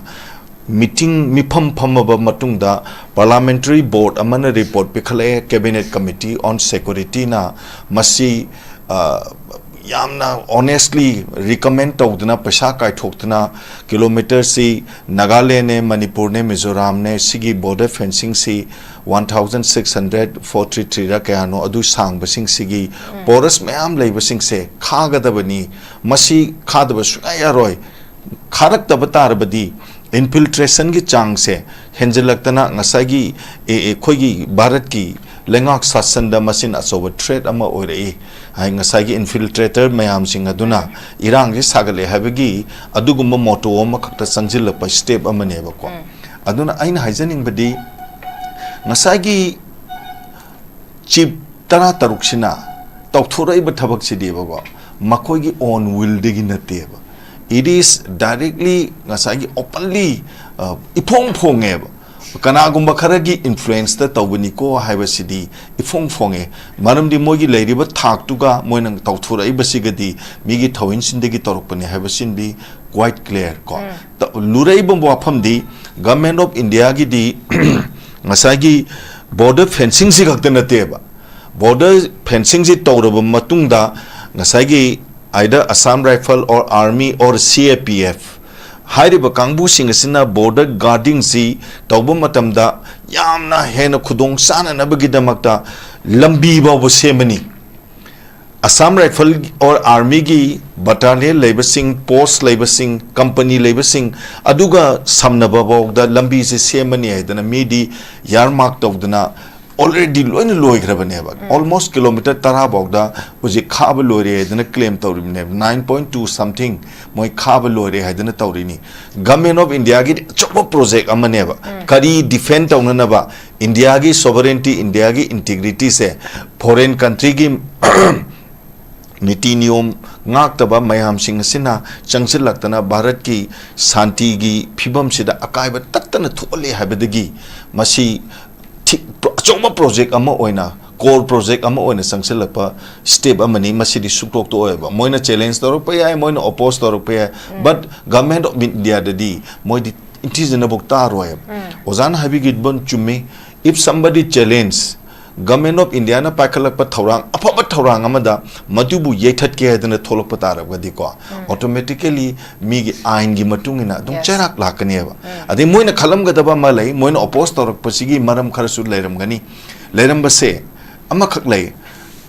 meeting, ꯃꯤꯐꯝ ꯐꯝꯃꯕ ꯃꯇꯨꯡꯗ parliamentary board ꯑꯃꯅ report ꯄꯤꯈꯠꯂꯛꯑꯦ꯫ Cabinet Committee on Securityꯅ ꯃꯁꯤ, ꯑ, ꯌꯥꯝꯅ honestly recommend ꯇꯧꯗꯅ, ꯄꯩꯁꯥ ꯀꯥꯏꯊꯣꯛꯇꯅ, kilometreꯁꯤ ꯅꯥꯒꯥꯂꯦꯟꯅꯦ, ꯃꯅꯤꯄꯨꯔꯅꯦ, ꯃꯤꯖꯣꯔꯥꯝꯅꯦ, ꯁꯤꯒꯤ border fencingꯁꯤ one thousand six hundred four three threeꯔ ꯀꯌꯥꯅꯣ ꯑꯗꯨ ꯁꯥꯡꯕꯁꯤꯡꯁꯤꯒꯤ porous ꯃꯌꯥꯝ ꯂꯩꯕꯁꯤꯡꯁꯦ ꯈꯥꯒꯗꯕꯅꯤ꯫ ꯃꯁꯤ ꯈꯥꯗꯕ ꯁꯨꯡꯌꯥ ꯌꯥꯔꯣꯏ꯫ ꯈꯥꯔꯛꯇꯕ ꯇꯥꯔꯕꯗꯤ infiltrationꯒꯤ ꯆꯥꯡꯁꯦ ꯍꯦꯟꯖꯤꯜꯂꯛꯇꯅ ꯉꯁꯥꯏꯒꯤ, ꯑꯦ, ꯑꯩꯈꯣꯏꯒꯤ ꯚꯥꯔꯠꯀꯤ ꯂꯩꯉꯥꯛ ꯁꯥꯁꯟꯗ ꯃꯁꯤꯅ ꯑꯆꯧꯕ threat ꯑꯃ ꯑꯣꯏꯔꯛꯏ꯫ ꯍꯥꯏ, ꯉꯁꯥꯏꯒꯤ infiltrator ꯃꯌꯥꯝꯁꯤꯡ ꯑꯗꯨꯅ ꯏꯔꯥꯡꯁꯤ ꯁꯥꯒꯠꯂꯦ ꯍꯥꯏꯕꯒꯤ ꯑꯗꯨꯒꯨꯝꯕ motto ꯑꯃꯈꯛꯇ ꯆꯪꯁꯤꯜꯂꯛꯄ step ꯑꯃꯅꯦꯕꯀꯣ꯫ ꯑꯗꯨꯅ ꯑꯩꯅ ꯍꯥꯏꯖꯅꯤꯡꯕꯗꯤ, ꯉꯁꯥꯏꯒꯤ chief ꯇꯔꯥꯇꯔꯨꯛꯁꯤꯅ ꯇꯧꯊꯣꯔꯛꯏꯕ ꯊꯕꯛꯁꯤꯗꯤꯕꯀꯣ, ꯃꯈꯣꯏꯒꯤ own willꯗꯒꯤ ꯅꯠꯇꯦꯕ꯫ It is directly ꯉꯁꯥꯏꯒꯤ openly, ꯑ, ꯏꯐꯣꯡ ꯐꯣꯡꯉꯦꯕ꯫ ꯀꯅꯥꯒꯨꯝꯕ ꯈꯔꯒꯤ influenceꯇ ꯇꯧꯕꯅꯤꯀꯣ ꯍꯥꯏꯕꯁꯤꯗꯤ ꯏꯐꯣꯡ ꯐꯣꯡꯉꯦ꯫ ꯃꯔꯝꯗꯤ ꯃꯣꯏꯒꯤ ꯂꯩꯔꯤꯕ ꯊꯥꯛꯇꯨꯒ ꯃꯣꯏꯅ ꯇꯧꯊꯣꯔꯛꯏꯕꯁꯤꯒꯗꯤ ꯃꯤꯒꯤ ꯊꯧꯋꯤꯟꯁꯤꯟꯗꯒꯤ ꯇꯧꯔꯛꯄꯅꯤ ꯍꯥꯏꯕꯁꯤꯃꯗꯤ quite clear ꯀꯣ꯫ ꯇ-, ꯂꯨꯔꯛꯏꯕ ꯋꯥꯐꯝꯗꯤ Government of Indiaꯒꯤꯗꯤ ꯉꯁꯥꯏꯒꯤ border fencingꯁꯤ ꯈꯛꯇ ꯅꯠꯇꯦꯕ꯫ Border fencingꯁꯤ ꯇꯧꯔꯕ ꯃꯇꯨꯡꯗ ꯉꯁꯥꯏꯒꯤ either Assam Rifle or Army or C A P F ꯍꯥꯏꯔꯤꯕ ꯀꯥꯡꯕꯨꯁꯤꯡ ꯑꯁꯤꯅ border guarding ꯁꯤ ꯇꯧꯕ ꯃꯇꯝꯗ ꯌꯥꯝꯅ ꯍꯦꯟꯅ ꯈꯨꯗꯣꯡ ꯆꯥꯅꯅꯕꯒꯤꯗꯃꯛꯇ ꯂꯝꯕꯤ ꯐꯥꯎꯕ ꯁꯦꯝꯃꯅꯤ꯫ Assam Rifle or Army ꯒꯤ battalion ꯂꯩꯕꯁꯤꯡ, post ꯂꯩꯕꯁꯤꯡ, company ꯂꯩꯕꯁꯤꯡ ꯑꯗꯨꯒ ꯁꯝꯅꯕ ꯐꯥꯎꯗ ꯂꯝꯕꯤꯁꯦ ꯁꯦꯝꯃꯅꯤ ꯍꯥꯏꯗꯅ ꯃꯤꯗꯤ earmark ꯇꯧꯗꯅ already ꯂꯣꯏꯅ ꯂꯣꯏꯈ꯭ꯔꯕꯅꯦꯕ꯫ Almost kilometre ꯇꯔꯥ ꯐꯥꯎꯗ ꯍꯧꯖꯤꯛ ꯈꯥꯕ ꯂꯣꯏꯔꯦ ꯍꯥꯏꯗꯅ claim ꯇꯧꯔꯤꯕꯅꯦꯕ꯫ Nine point two something ꯃꯣꯏ ꯈꯥꯕ ꯂꯣꯏꯔꯦ ꯍꯥꯏꯗꯅ ꯇꯧꯔꯤꯅꯤ꯫ Government of India ꯒꯤꯗꯤ ꯑꯆꯧꯕ project ꯑꯃꯅꯦꯕ꯫ ꯀꯔꯤ defend ꯇꯧꯅꯅꯕ? India ꯒꯤ sovereignty, India ꯒꯤ integrity ꯁꯦ foreign country ꯒꯤ ꯅꯤꯇꯤ ꯅꯤꯌꯣꯝ ꯉꯥꯛꯇꯕ ꯃꯌꯥꯝꯁꯤꯡ ꯑꯁꯤꯅ ꯆꯪꯁꯤꯜꯂꯛꯇꯅ ꯚꯥꯔꯠꯀꯤ ꯁꯥꯟꯇꯤꯒꯤ ꯐꯤꯕꯝꯁꯤꯗ ꯑꯀꯥꯏꯕ ꯇꯠꯇꯅ ꯊꯣꯛꯍꯜꯂꯦ ꯍꯥꯏꯕꯗꯒꯤ ꯃꯁꯤ ꯊꯤ-, ꯑꯆꯧꯕ project ꯑꯃ ꯑꯣꯏꯅ, core project ꯑꯃ ꯑꯣꯏꯅ ꯆꯪꯁꯤꯜꯂꯛꯄ step ꯑꯃꯅꯤ꯫ ꯃꯁꯤꯗꯤ ꯁꯨꯛꯇꯣꯛ ꯇꯣꯛꯑꯣꯏꯕ꯫ ꯃꯣꯏꯅ challenge ꯇꯧꯔꯛꯄ ꯌꯥꯏ, ꯃꯣꯏꯅ oppose ꯇꯧꯔꯛꯄ ꯌꯥꯏ, but Government of India ꯗꯗꯤ ꯃꯣꯏꯗꯤ ꯏꯟꯊꯤꯖꯅꯕꯨꯛ ꯇꯥꯔꯣꯏꯕ꯫ ꯑꯣꯖꯥꯅ ꯍꯥꯏꯕꯤꯈꯤꯕ ꯆꯨꯝꯃꯤ꯫ If somebody challenge, Government of India ꯅ ꯄꯥꯏꯈꯠꯂꯛꯄ ꯊꯧꯔꯥꯡ, ꯑꯐꯕ ꯊꯧꯔꯥꯡ ꯑꯃꯗ ꯃꯗꯨꯕꯨ ꯌꯩꯊꯠꯀꯦ ꯍꯥꯏꯗꯅ ꯊꯣꯛꯂꯛꯄ ꯇꯥꯔꯒꯗꯤꯀꯣ, automatically ꯃꯤꯒꯤ ꯑꯥꯏꯟꯒꯤ ꯃꯇꯨꯡ ꯏꯟꯅ ꯑꯗꯨꯝ Yes. ꯆꯩꯔꯥꯛ ꯂꯥꯛꯀꯅꯦꯕ꯫ ꯑꯗꯩ ꯃꯣꯏꯅ ꯈꯜꯂꯝꯒꯗꯕ ꯑꯃ ꯂꯩ, ꯃꯣꯏꯅ oppose ꯇꯧꯔꯛꯄꯁꯤꯒꯤ ꯃꯔꯝ ꯈꯔꯁꯨ ꯂꯩꯔꯝꯒꯅꯤ꯫ ꯂꯩꯔꯝꯕꯁꯦ ꯑꯃꯈꯛ ꯂꯩ,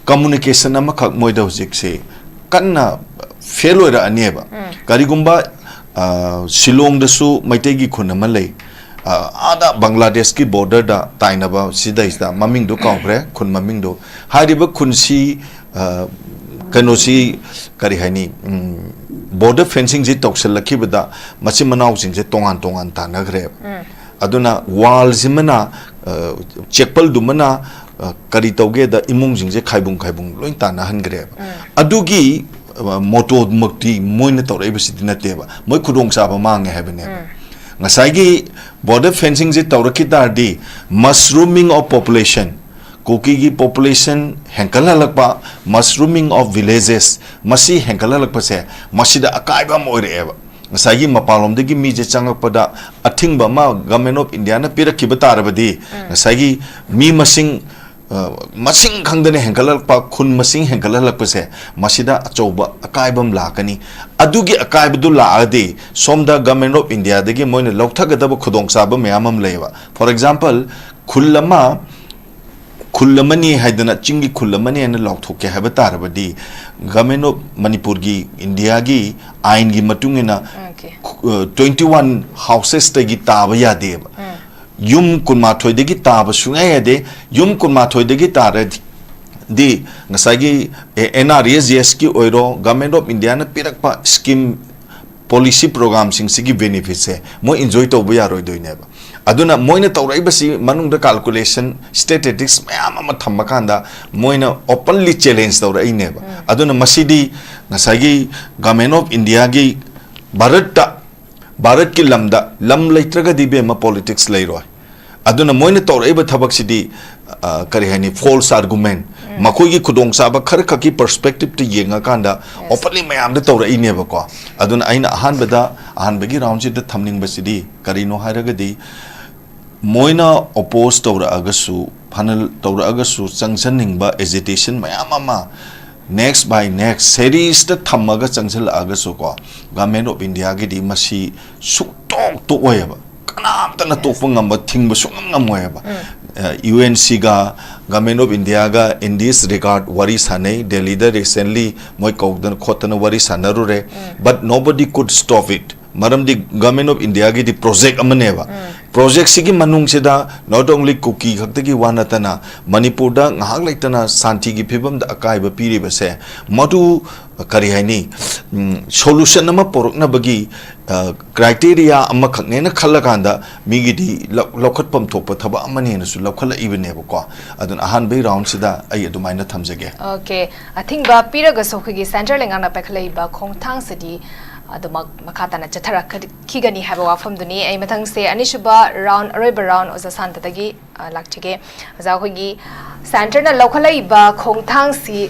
communication ꯑꯃꯈꯛ ꯃꯣꯏꯗ ꯍꯧꯖꯤꯛꯁꯦ ꯀꯟꯅ fail ꯑꯣꯏꯔꯛꯑꯅꯦꯕ꯫ ꯀꯔꯤꯒꯨꯝꯕ, ꯑ, ꯁꯤꯂꯣꯡꯗꯁꯨ ꯃꯩꯇꯩꯒꯤ ꯈꯨꯟ ꯑꯃ ꯂꯩ, ꯑ, ꯑꯥꯗ ꯕꯪꯒ꯭ꯂꯥꯗꯦꯁꯀꯤ border ꯗ ꯇꯥꯏꯅꯕ ꯁꯤꯗꯩꯁꯤꯗ, ꯃꯃꯤꯡꯗꯣ ꯀꯥꯎꯈ꯭ꯔꯦ, ꯈꯨꯟ ꯃꯃꯤꯡꯗꯣ꯫ ꯍꯥꯏꯔꯤꯕ ꯈꯨꯟꯁꯤ, ꯑ, ꯀꯩꯅꯣꯁꯤ, ꯀꯔꯤ ꯍꯥꯏꯅꯤ, ꯎꯝ, border fencing ꯁꯤ ꯇꯧꯁꯜꯂꯛꯈꯤꯕꯗ ꯃꯆꯤꯟ ꯃꯅꯥꯎꯁꯤꯡꯁꯦ ꯇꯣꯉꯥꯟ ꯇꯣꯉꯥꯟ ꯇꯥꯟꯅꯈ꯭ꯔꯦꯕ꯫ ꯑꯗꯨꯅ wall ꯁꯤꯃꯅ, ꯑ, ꯆꯦꯛꯄꯜꯗꯨꯃꯅ, ꯑ, ꯀꯔꯤ ꯇꯧꯒꯦꯗ, ꯏꯃꯨꯡꯁꯤꯡꯁꯦ ꯈꯥꯏꯕꯨꯡ ꯈꯥꯏꯕꯨꯡ ꯂꯣꯏ ꯇꯥꯟꯅꯍꯟꯈ꯭ꯔꯦꯕ꯫ ꯑꯗꯨꯒꯤ, ꯑ, ꯃꯣꯇꯣꯃꯛꯇꯤ ꯃꯣꯏꯅ ꯇꯧꯔꯛꯏꯕꯁꯤꯗꯤ ꯅꯠꯇꯦꯕ, ꯃꯣꯏ ꯈꯨꯗꯣꯡꯆꯥꯕ ꯃꯥꯡꯉꯦ ꯍꯥꯏꯕꯅꯦꯕ꯫ ꯉꯁꯥꯏꯒꯤ border fencing ꯁꯦ ꯇꯧꯔꯛꯈꯤ ꯇꯥꯔꯗꯤ, mushrooming of population, ꯀꯨꯀꯤꯒꯤ population ꯍꯦꯟꯀꯠꯍꯜꯂꯛꯄ, mushrooming of villages, ꯃꯁꯤ ꯍꯦꯟꯀꯠꯍꯜꯂꯛꯄꯁꯦ ꯃꯁꯤꯗ ꯑꯀꯥꯏꯕ ꯑꯃ ꯑꯣꯏꯔꯛꯑꯦꯕ꯫ ꯉꯁꯥꯏꯒꯤ ꯃꯄꯥꯟꯂꯣꯝꯗꯒꯤ ꯃꯤꯁꯦ ꯆꯪꯉꯛꯄꯗ ꯑꯊꯤꯡꯕ ꯑꯃ Government of India ꯅ ꯄꯤꯔꯛꯈꯤꯕ ꯇꯥꯔꯕꯗꯤ, ꯉꯁꯥꯏꯒꯤ ꯃꯤ ꯃꯁꯤꯡ ꯑ, ꯃꯁꯤꯡ ꯈꯪꯗꯅ ꯍꯦꯟꯒꯠꯂꯛꯄ, ꯈꯨꯟ ꯃꯁꯤꯡ ꯍꯦꯟꯒꯠꯍꯜꯂꯛꯄꯁꯦ, ꯃꯁꯤꯗ ꯑꯆꯧꯕ ꯑꯀꯥꯏꯕ ꯑꯃ ꯂꯥꯛꯀꯅꯤ꯫ ꯑꯗꯨꯒꯤ ꯑꯀꯥꯏꯕꯗꯨ ꯂꯥꯛꯑꯗꯤ ꯁꯣꯝꯗ Government of Indiaꯗꯒꯤ ꯃꯣꯏꯅ ꯂꯧꯊꯒꯗꯕ ꯈꯨꯗꯣꯡꯆꯥꯕ ꯃꯌꯥꯝ ꯑꯃ ꯂꯩꯌꯦꯕ꯫ For example, ꯈꯨꯜ ꯑꯃ, ꯈꯨꯜ ꯑꯃꯅꯤ ꯍꯥꯏꯗꯅ, ꯆꯤꯡꯒꯤ ꯈꯨꯜ ꯑꯃꯅꯤ ꯍꯥꯏꯅ ꯂꯥꯎꯊꯣꯛꯀꯦ ꯍꯥꯏꯕ ꯇꯥꯔꯕꯗꯤ, Government of ꯃꯅꯤꯄꯨꯔꯒꯤ, ꯏꯟꯗꯤꯌꯥꯒꯤ ꯑꯥꯏꯟꯒꯤ ꯃꯇꯨꯡ ꯏꯟꯅ, Okay. ꯈꯨ-, ꯑ, twenty one housesꯇꯒꯤ ꯇꯥꯕ ꯌꯥꯗꯦꯕ꯫ ꯎꯝ. ꯌꯨꯝ ꯀꯨꯟꯃꯥꯊꯣꯏꯗꯒꯤ ꯇꯥꯕ ꯁꯨꯡꯌꯥ ꯌꯥꯗꯦ꯫ ꯌꯨꯝ ꯀꯨꯟꯃꯥꯊꯣꯏꯗꯒꯤ ꯇꯥꯔꯗꯤ ꯉꯁꯥꯏꯒꯤ, ꯑꯦ, N R E S G Sꯀꯤ ꯑꯣꯏꯔꯣ, Government of Indiaꯅ ꯄꯤꯔꯛꯄ scheme, policy programꯁꯤꯡꯁꯤꯒꯤ benefitꯁꯦ ꯃꯣꯏ enjoy ꯇꯧꯕ ꯌꯥꯔꯣꯏꯗꯣꯏꯅꯦꯕ꯫ ꯑꯗꯨꯅ ꯃꯣꯏꯅ ꯇꯧꯔꯛꯏꯕꯁꯤ ꯃꯅꯨꯡꯗ calculation, statistics ꯃꯌꯥꯝ ꯑꯃ ꯊꯝꯃꯀꯥꯟꯗ ꯃꯣꯏꯅ openly challenge ꯇꯧꯔꯛꯏꯅꯦꯕ꯫ ꯑꯗꯨꯅ ꯃꯁꯤꯗꯤ ꯉꯁꯥꯏꯒꯤ Government of Indiaꯒꯤ, ꯚꯥꯔꯠꯇ, ꯚꯥꯔꯠꯀꯤ ꯂꯝꯗ ꯂꯝ ꯂꯩꯇ꯭ꯔꯒꯗꯤ, ꯏꯕꯦꯝꯃ, politics ꯂꯩꯔꯣꯏ꯫ ꯑꯗꯨꯅ ꯃꯣꯏꯅ ꯇꯧꯔꯛꯏꯕ ꯊꯕꯛꯁꯤꯗꯤ, ꯑ, ꯀꯔꯤ ꯍꯥꯏꯅꯤ, false argument꯫ ꯃꯈꯣꯏꯒꯤ ꯈꯨꯗꯣꯡꯆꯥꯕ ꯈꯔ ꯈꯛꯀꯤ perspectiveꯇ ꯌꯦꯡꯉꯀꯥꯟꯗ openly ꯃꯌꯥꯝꯗ ꯇꯧꯔꯛꯏꯅꯦꯕꯀꯣ꯫ ꯑꯗꯨꯅ ꯑꯩꯅ ꯑꯍꯥꯟꯕꯗ, ꯑꯍꯥꯟꯕꯒꯤ roundꯁꯤꯗ ꯊꯝꯅꯤꯡꯕꯁꯤꯗꯤ ꯀꯔꯤꯅꯣ ꯍꯥꯏꯔꯒꯗꯤ, ꯃꯣꯏꯅ oppose ꯇꯧꯔꯛꯑꯒꯁꯨ, ꯐꯅ ꯇꯧꯔꯛꯑꯒꯁꯨ, ꯆꯪꯁꯟꯅꯤꯡꯕ agitation ꯃꯌꯥꯝ ꯑꯃ next by next seriesto ꯊꯝꯃꯒ ꯆꯪꯁꯤꯜꯂꯛꯑꯒꯁꯨꯀꯣ, Government of Indiaꯒꯤꯗꯤ ꯃꯁꯤ ꯁꯨꯛꯇꯣꯛ ꯇꯣꯛꯑꯣꯏꯕ꯫ ꯀꯅꯥꯝꯇꯅ ꯇꯣꯛꯄ ꯉꯝꯕ, ꯊꯤꯡꯕ ꯁꯨꯡꯉꯝ ꯉꯝꯃꯣꯏꯕ꯫ ꯑ, UNCꯒ Government of Indiaꯒ in this regard ꯋꯥꯔꯤ ꯁꯥꯟꯅꯩ꯫ ꯗꯦꯜꯂꯤꯗ recently ꯃꯣꯏ ꯀꯧꯗꯅ ꯈꯣꯠꯇꯅ ꯋꯥꯔꯤ ꯁꯥꯟꯅꯔꯨꯔꯦ꯫ But nobody could stop it꯫ ꯃꯔꯝꯗꯤ Government of Indiaꯒꯤꯗꯤ project ꯑꯃꯅꯦꯕ꯫ Projectꯁꯤꯒꯤ ꯃꯅꯨꯡꯁꯤꯗ not only ꯀꯨꯀꯤ ꯈꯛꯇꯒꯤ ꯋꯥ ꯅꯠꯇꯅ, ꯃꯅꯤꯄꯨꯔꯗ ꯉꯥꯏꯍꯥꯛ ꯂꯩꯇꯅ ꯁꯥꯟꯇꯤꯒꯤ ꯐꯤꯕꯝꯗ ꯑꯀꯥꯏꯕ ꯄꯤꯔꯤꯕꯁꯦ, ꯃꯗꯨ ꯀꯔꯤ ꯍꯥꯏꯅꯤ, ꯎꯝ, solution ꯑꯃ ꯄꯨꯔꯛꯅꯕꯒꯤ, ꯑ, criteria ꯑꯃꯈꯛꯅꯦꯅ ꯈꯜꯂꯀꯥꯟꯗ ꯃꯤꯒꯤꯗꯤ ꯂꯧ-, ꯂꯧꯈꯠꯐꯝ ꯊꯣꯛꯄ ꯊꯕꯛ ꯑꯃꯅꯦꯅꯁꯨ ꯂꯧꯈꯠꯂꯛꯏꯕꯅꯦꯕꯀꯣ꯫ ꯑꯗꯨꯅ ꯑꯍꯥꯟꯕꯒꯤ roundꯁꯤꯗ ꯑꯩ ꯑꯗꯨꯃꯥꯏꯅ ꯊꯝꯖꯒꯦ꯫ Okay, ꯑꯊꯤꯡꯕ ꯄꯤꯔꯒꯁꯨ ꯑꯩꯈꯣꯏꯒꯤ centre ꯂꯩꯉꯥꯛꯅ ꯄꯥꯏꯈꯠꯂꯛꯏꯕ ꯈꯣꯡꯊꯥꯡꯁꯤꯗꯤ ꯑꯗꯨꯃꯛ ꯃꯈꯥ ꯇꯥꯅ ꯆꯠꯊꯔꯛꯈꯤꯒꯅꯤ ꯍꯥꯏꯕ ꯋꯥꯐꯝꯗꯨꯅꯤ꯫ ꯑꯩ ꯃꯊꯪꯁꯦ ꯑꯅꯤꯁꯨꯕ round, ꯑꯔꯣꯏꯕ round ꯑꯣꯖꯥ ꯁꯥꯟꯇꯗꯒꯤ, ꯑ, ꯂꯥꯛꯆꯒꯦ꯫ ꯑꯣꯖꯥ, ꯑꯩꯈꯣꯏꯒꯤ centreꯅ ꯂꯧꯈꯠꯂꯛꯏꯕ ꯈꯣꯡꯊꯥꯡꯁꯤ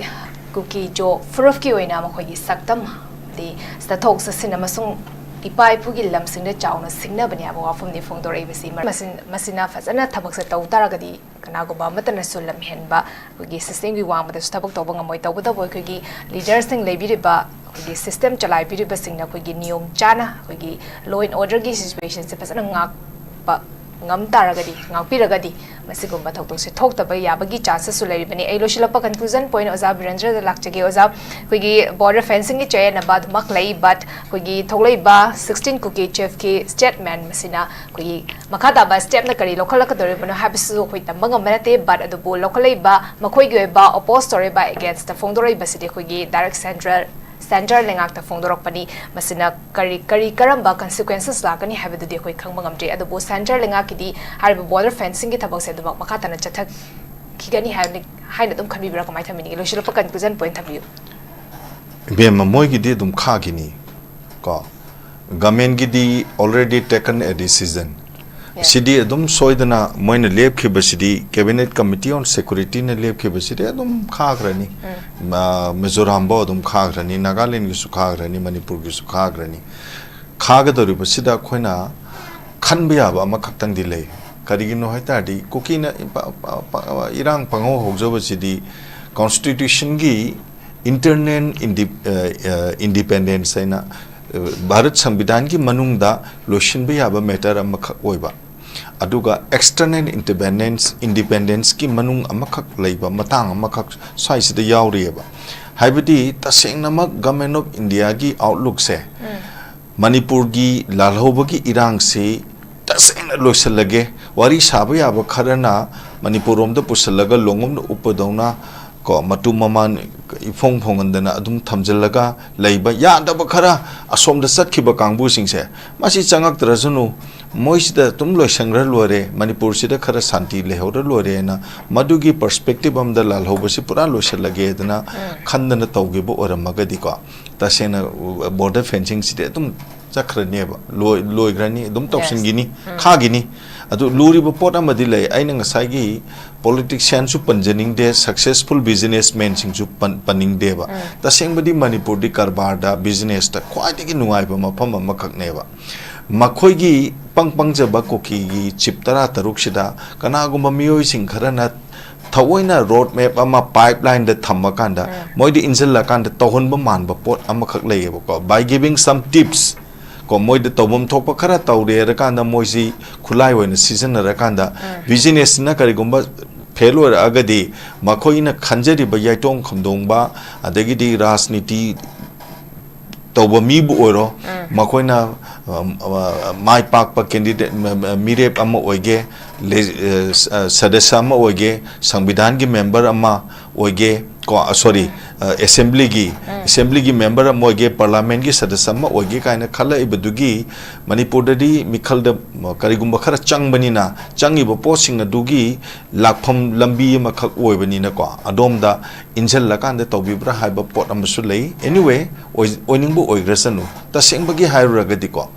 ꯀꯨꯀꯤ ꯖꯣ ꯐꯨꯔꯨꯞꯀꯤ ꯑꯣꯏꯅ ꯃꯈꯣꯏꯒꯤ ꯁꯛꯇꯝ, ꯑꯃꯗꯤ ꯆꯠꯊꯣꯛ ꯆꯠꯁꯤꯟ ꯑꯃꯁꯨꯡ ꯏꯄꯥ ꯏꯄꯨꯒꯤ ꯂꯝꯁꯤꯡꯗ ꯆꯥꯎꯅ ꯁꯤꯡꯅꯕꯅꯤ ꯍꯥꯏꯕ ꯋꯥꯐꯝꯅꯤ ꯐꯣꯡꯗꯣꯔꯛꯏꯕꯁꯤ꯫ ꯃꯁꯤꯟ-, ꯃꯁꯤꯅ ꯐꯖꯅ ꯊꯕꯛꯁꯦ ꯇꯧ ꯇꯥꯔꯒꯗꯤ ꯀꯅꯥꯒꯨꯝꯕ ꯑꯃꯠꯇꯅꯁꯨ ꯂꯝꯍꯦꯟꯕ, ꯑꯩꯈꯣꯏꯒꯤ system ꯒꯤ ꯋꯥꯡꯃꯗꯁꯨ ꯊꯕꯛ ꯇꯧꯕ ꯉꯝꯃꯣꯏ꯫ ꯇꯧꯕꯇꯕꯨ ꯑꯩꯈꯣꯏꯒꯤ leader ꯁꯤꯡ ꯂꯩꯕꯤꯔꯤꯕ, ꯑꯩꯈꯣꯏꯒꯤ system ꯆꯂꯥꯏꯕꯤꯔꯤꯕꯁꯤꯡꯅ ꯑꯩꯈꯣꯏꯒꯤ ꯅꯤꯌꯣꯝ ꯆꯥꯅ ꯑꯩꯈꯣꯏꯒꯤ law and order ꯒꯤ situation ꯁꯦ ꯐꯖꯅ ꯉꯥꯛꯄ ꯉꯝ ꯇꯥꯔꯒꯗꯤ, ꯉꯥꯛꯄꯤꯔꯒꯗꯤ ꯃꯁꯤꯒꯨꯝꯕ ꯊꯧꯗꯣꯛꯁꯦ ꯊꯣꯛꯇꯕ ꯌꯥꯕꯒꯤ chances ꯁꯨ ꯂꯩꯔꯤꯕꯅꯤ꯫ ꯑꯩ ꯂꯣꯏꯁꯤꯜꯂꯛꯄ conclusion point ꯑꯣꯖꯥ ꯕꯤꯔꯦꯟꯗ꯭ꯔꯗ ꯂꯥꯛꯆꯒꯦ꯫ ꯑꯣꯖꯥ, ꯑꯩꯈꯣꯏꯒꯤ border fencing ꯒꯤ ꯆꯌꯦꯠꯅꯕ ꯑꯗꯨꯃꯛ ꯂꯩ, but ꯑꯩꯈꯣꯏꯒꯤ ꯊꯣꯛꯂꯛꯏꯕ sixteen Kuki Chief ꯀꯤ statement ꯃꯁꯤꯅ ꯑꯩꯈꯣꯏꯒꯤ ꯃꯈꯥ ꯇꯥꯕ step ꯅ ꯀꯔꯤ ꯂꯧꯈꯠꯂꯛꯀꯗꯧꯔꯤꯕꯅꯣ ꯍꯥꯏꯕꯁꯤꯁꯨ ꯑꯩꯈꯣꯏ ꯇꯝꯕ ꯉꯝꯕ ꯅꯠꯇꯦ, but ꯑꯗꯨꯕꯨ ꯂꯧꯈꯠꯂꯛꯏꯕ ꯃꯈꯣꯏꯒꯤ ꯑꯣꯏꯕ oppose ꯇꯧꯔꯤꯕ against ꯇ ꯐꯣꯡꯗꯣꯔꯛꯏꯕꯁꯤꯗꯤ ꯑꯩꯈꯣꯏꯒꯤ direct central, centre ꯂꯩꯉꯥꯛꯇ ꯐꯣꯡꯗꯣꯔꯛꯄꯅꯤ꯫ ꯃꯁꯤꯅ ꯀꯔꯤ, ꯀꯔꯤ ꯀꯔꯝꯕ consequences ꯂꯥꯛꯀꯅꯤ ꯍꯥꯏꯕꯗꯨꯗꯤ ꯑꯩꯈꯣꯏ ꯈꯪꯕ ꯉꯝꯗ꯭ꯔꯤ꯫ ꯑꯗꯨꯕꯨ centre ꯂꯩꯉꯥꯛꯀꯤꯗꯤ ꯍꯥꯏꯔꯤꯕ border fencing ꯒꯤ ꯊꯕꯛꯁꯦ ꯑꯗꯨꯃꯛ ꯃꯈꯥ ꯇꯥꯅ ꯆꯠꯊꯈꯤꯒꯅꯤ ꯍꯥꯏꯕꯅꯤ, ꯍꯥꯏꯅ ꯑꯗꯨꯝ ꯈꯟꯕꯤꯕ꯭ꯔꯥ? ꯀꯃꯥꯏꯅ ꯊꯝꯕꯤꯅꯤꯡꯉꯤ? ꯂꯣꯏꯁꯤꯜꯂꯛꯄ conclusion point ꯊꯝꯕꯤꯌꯨ꯫ ꯏꯕꯦꯝꯃ, ꯃꯣꯏꯒꯤꯗꯤ ꯑꯗꯨꯝ ꯈꯥꯈꯤꯅꯤ ꯀꯣ꯫ Government ꯒꯤꯗꯤ already taken a decision꯫ Yeah. ꯁꯤꯗꯤ ꯑꯗꯨꯝ ꯁꯣꯏꯗꯅ ꯃꯣꯏꯅ ꯂꯦꯞꯈꯤꯕꯁꯤꯗꯤ, Cabinet Committee on Security ꯅ ꯂꯦꯞꯈꯤꯕꯁꯤꯗꯤ ꯑꯗꯨꯝ ꯈꯥꯈ꯭ꯔꯅꯤ꯫ ꯃ-, ꯃꯤꯖꯣꯔꯥꯝꯐꯥꯎ ꯑꯗꯨꯝ ꯈꯥꯈ꯭ꯔꯅꯤ, ꯅꯥꯒꯥꯂꯦꯟꯒꯤꯁꯨ ꯈꯥꯈ꯭ꯔꯅꯤ, ꯃꯅꯤꯄꯨꯔꯒꯤꯁꯨ ꯈꯥꯈ꯭ꯔꯅꯤ꯫ ꯈꯥꯒꯗꯧꯔꯤꯕꯁꯤꯗ ꯑꯩꯈꯣꯏꯅ ꯈꯟꯕ ꯌꯥꯕ ꯑꯃꯈꯛꯇꯪꯗꯤ ꯂꯩ꯫ ꯀꯔꯤꯒꯤꯅꯣ ꯍꯥꯏ ꯇꯥꯔꯗꯤ, ꯀꯨꯀꯤꯅ ꯏꯄꯥ-, ꯄ-, ꯄ-, ꯏꯔꯥꯡ ꯄꯪꯍꯧ ꯍꯧꯖꯕꯁꯤꯗꯤ constitution ꯒꯤ internal indi-, ꯑ, ꯑ, independence ꯍꯥꯏꯅ, ꯑ, ꯚꯥꯔꯠ ꯁꯪꯕꯤꯙꯥꯟꯒꯤ ꯃꯅꯨꯡꯗ ꯂꯣꯏꯁꯤꯟꯕ ꯌꯥꯕ matter ꯑꯃꯈꯛ ꯑꯣꯏꯕ, ꯑꯗꯨꯒ external independence, independence ꯀꯤ ꯃꯅꯨꯡ ꯑꯃꯈꯛ ꯂꯩꯕ ꯃꯇꯥꯡ ꯑꯃꯈꯛ ꯁ꯭ꯋꯥꯏꯁꯤꯗ ꯌꯥꯎꯔꯤꯑꯕ꯫ ꯍꯥꯏꯕꯗꯤ, ꯇꯁꯦꯡꯅꯃꯛ Government of India ꯒꯤ outlook ꯁꯦ, ꯃꯅꯤꯄꯨꯔꯒꯤ ꯂꯥꯜꯍꯧꯕꯒꯤ ꯏꯔꯥꯡꯁꯤ ꯇꯁꯦꯡꯅ ꯂꯣꯏꯁꯤꯜꯂꯒꯦ, ꯋꯥꯔꯤ ꯁꯥꯕ ꯌꯥꯕ ꯈꯔꯅ ꯃꯅꯤꯄꯨꯔ ꯔꯣꯝꯗ ꯄꯨꯁꯤꯜꯂꯒ ꯂꯣꯡꯉꯝꯅ ꯎꯞꯄꯗꯧꯅ ꯀꯣ, ꯃꯇꯨ ꯃꯃꯥꯟ ꯏꯐꯣꯡ ꯐꯣꯡꯍꯟꯗꯅ ꯑꯗꯨꯝ ꯊꯝꯖꯤꯜꯂꯒ ꯂꯩꯕ, ꯌꯥꯗꯕ ꯈꯔ ꯑꯁꯣꯝꯗ ꯆꯠꯈꯤꯕ ꯀꯥꯡꯕꯨꯁꯤꯡꯁꯦ, ꯃꯁꯤ ꯆꯪꯉꯛꯇ꯭ꯔꯁꯅꯨ, ꯃꯣꯏꯁꯤꯗ ꯑꯗꯨꯝ ꯂꯣꯏꯁꯟꯈ꯭ꯔ ꯂꯣꯏꯔꯦ, ꯃꯅꯤꯄꯨꯔꯁꯤꯗ ꯈꯔ ꯁꯥꯟꯇꯤ ꯂꯩꯍꯧꯔ ꯂꯣꯏꯔꯦꯅ, ꯃꯗꯨꯒꯤ perspective ꯑꯃꯗ ꯂꯥꯜꯍꯧꯕꯁꯤ ꯄꯨꯔꯥ ꯂꯣꯏꯁꯤꯜꯂꯒꯦꯗꯅ ꯈꯟꯗꯅ ꯇꯧꯈꯤꯕ ꯑꯣꯏꯔꯝꯃꯒꯗꯤꯀꯣ, ꯇꯁꯦꯡꯅ border fencing ꯁꯤꯗꯤ ꯑꯗꯨꯝ ꯆꯠꯈ꯭ꯔꯅꯦꯕ, ꯂꯣꯏ-, ꯂꯣꯏꯈ꯭ꯔꯅꯤ, ꯑꯗꯨꯝ ꯇꯧꯁꯤꯟꯈꯤꯅꯤ, ꯈꯥꯒꯤꯅꯤ꯫ ꯑꯗꯨ ꯂꯨꯔꯤꯕ ꯄꯣꯠ ꯑꯃꯗꯤ ꯂꯩ, ꯑꯩꯅ ꯉꯁꯥꯏꯒꯤ politicianꯁꯨ ꯄꯟꯖꯅꯤꯡꯗꯦ, successful businessmanꯁꯤꯡꯁꯨ ꯄꯟ-, ꯄꯟꯅꯤꯡꯗꯦꯕ꯫ ꯇꯁꯦꯡꯕꯗꯤ ꯃꯅꯤꯄꯨꯔꯗꯤ ꯀꯔꯕꯥꯔꯗ, businessꯇ ꯈ꯭ꯋꯥꯏꯗꯒꯤ ꯅꯨꯡꯉꯥꯏꯕ ꯃꯐꯝ ꯑꯃꯈꯛꯅꯦꯕ꯫ ꯃꯈꯣꯏꯒꯤ ꯄꯪ ꯄꯪꯖꯕ ꯀꯨꯀꯤꯒꯤ ꯆꯤꯞ ꯇꯔꯥꯇꯔꯨꯛꯁꯤꯗ ꯀꯅꯥꯒꯨꯝꯕ ꯃꯤꯑꯣꯏꯁꯤꯡ ꯈꯔꯅ ꯊꯑꯣꯏꯅ road map ꯑꯃ pipelineꯗ ꯊꯝꯃꯀꯥꯟꯗ ꯃꯣꯏꯗ ꯏꯟꯁꯤꯜꯂꯀꯥꯟꯗ ꯇꯧꯍꯟꯕ ꯃꯥꯟꯕ ꯄꯣꯠ ꯑꯃꯈꯛ ꯂꯩꯌꯦꯕꯀꯣ, by giving some tips꯫ ꯀꯣ, ꯃꯣꯏꯗ ꯇꯧꯐꯝ ꯊꯣꯛꯄ ꯈꯔ ꯇꯧꯔꯦ ꯍꯥꯏꯔꯀꯥꯟꯗ ꯃꯣꯏꯁꯤ ꯈꯨꯠꯂꯥꯏ ꯑꯣꯏꯅ ꯁꯤꯖꯤꯟꯅꯔꯀꯥꯟꯗ businessꯁꯤꯅ ꯀꯔꯤꯒꯨꯝꯕ fail ꯑꯣꯏꯔꯛꯑꯒꯗꯤ ꯃꯈꯣꯏꯅ ꯈꯟꯖꯔꯤꯕ ꯌꯥꯏꯇꯣꯡ ꯈꯝꯗꯣꯡꯕ, ꯑꯗꯒꯤꯗꯤ ꯔꯥꯖꯅꯤꯇꯤ ꯇꯧꯕ ꯃꯤꯕꯨ ꯑꯣꯏꯔꯣ, ꯃꯈꯣꯏꯅ, ꯑ, ꯑ, ꯃꯥꯏ ꯄꯥꯛꯄ candidate, ꯃ-, ꯃ-, ꯃꯤꯔꯦꯞ ꯑꯃ ꯑꯣꯏꯒꯦ, ꯂꯦ-, ꯑ, ꯁ-, ꯑ, ꯁꯗꯁ꯭ꯌ ꯑꯃ ꯑꯣꯏꯒꯦ, ꯁꯪꯕꯤꯙꯥꯟꯒꯤ member ꯑꯃ ꯑꯣꯏꯒꯦ, ꯀꯣ, ꯑ, sorry, ꯑ, assemblyꯒꯤ, assemblyꯒꯤ member ꯑꯃ ꯑꯣꯏꯒꯦ, parliamentꯀꯤ ꯁꯗꯁ꯭ꯌ ꯑꯃ ꯑꯣꯏꯒꯦ ꯀꯥꯏꯅ ꯈꯜꯂꯛꯏꯕꯗꯨꯒꯤ ꯃꯅꯤꯄꯨꯔꯗꯗꯤ ꯃꯤꯈꯜꯗ, ꯃ-, ꯀꯔꯤꯒꯨꯝꯕ ꯈꯔ ꯆꯪꯕꯅꯤꯅ, ꯆꯪꯉꯤꯕ ꯄꯣꯠꯁꯤꯡ ꯑꯗꯨꯒꯤ ꯂꯥꯛꯐꯝ ꯂꯝꯕꯤ ꯑꯃꯈꯛ ꯑꯣꯏꯕꯅꯤꯅꯀꯣ, ꯑꯗꯣꯝꯗ ꯏꯟꯁꯤꯜꯂꯀꯥꯟꯗ ꯇꯧꯕꯤꯕ꯭ꯔꯥ ꯍꯥꯏꯕ ꯄꯣꯠ ꯑꯃꯁꯨ ꯂꯩ꯫ Anyway, ꯑꯣꯏ-, ꯑꯣꯏꯅꯤꯡꯕ ꯑꯣꯏꯈ꯭ꯔꯁꯅꯨ꯫ ꯇꯁꯦꯡꯕꯒꯤ ꯍꯥꯏꯔꯨꯔꯒꯗꯤꯀꯣ,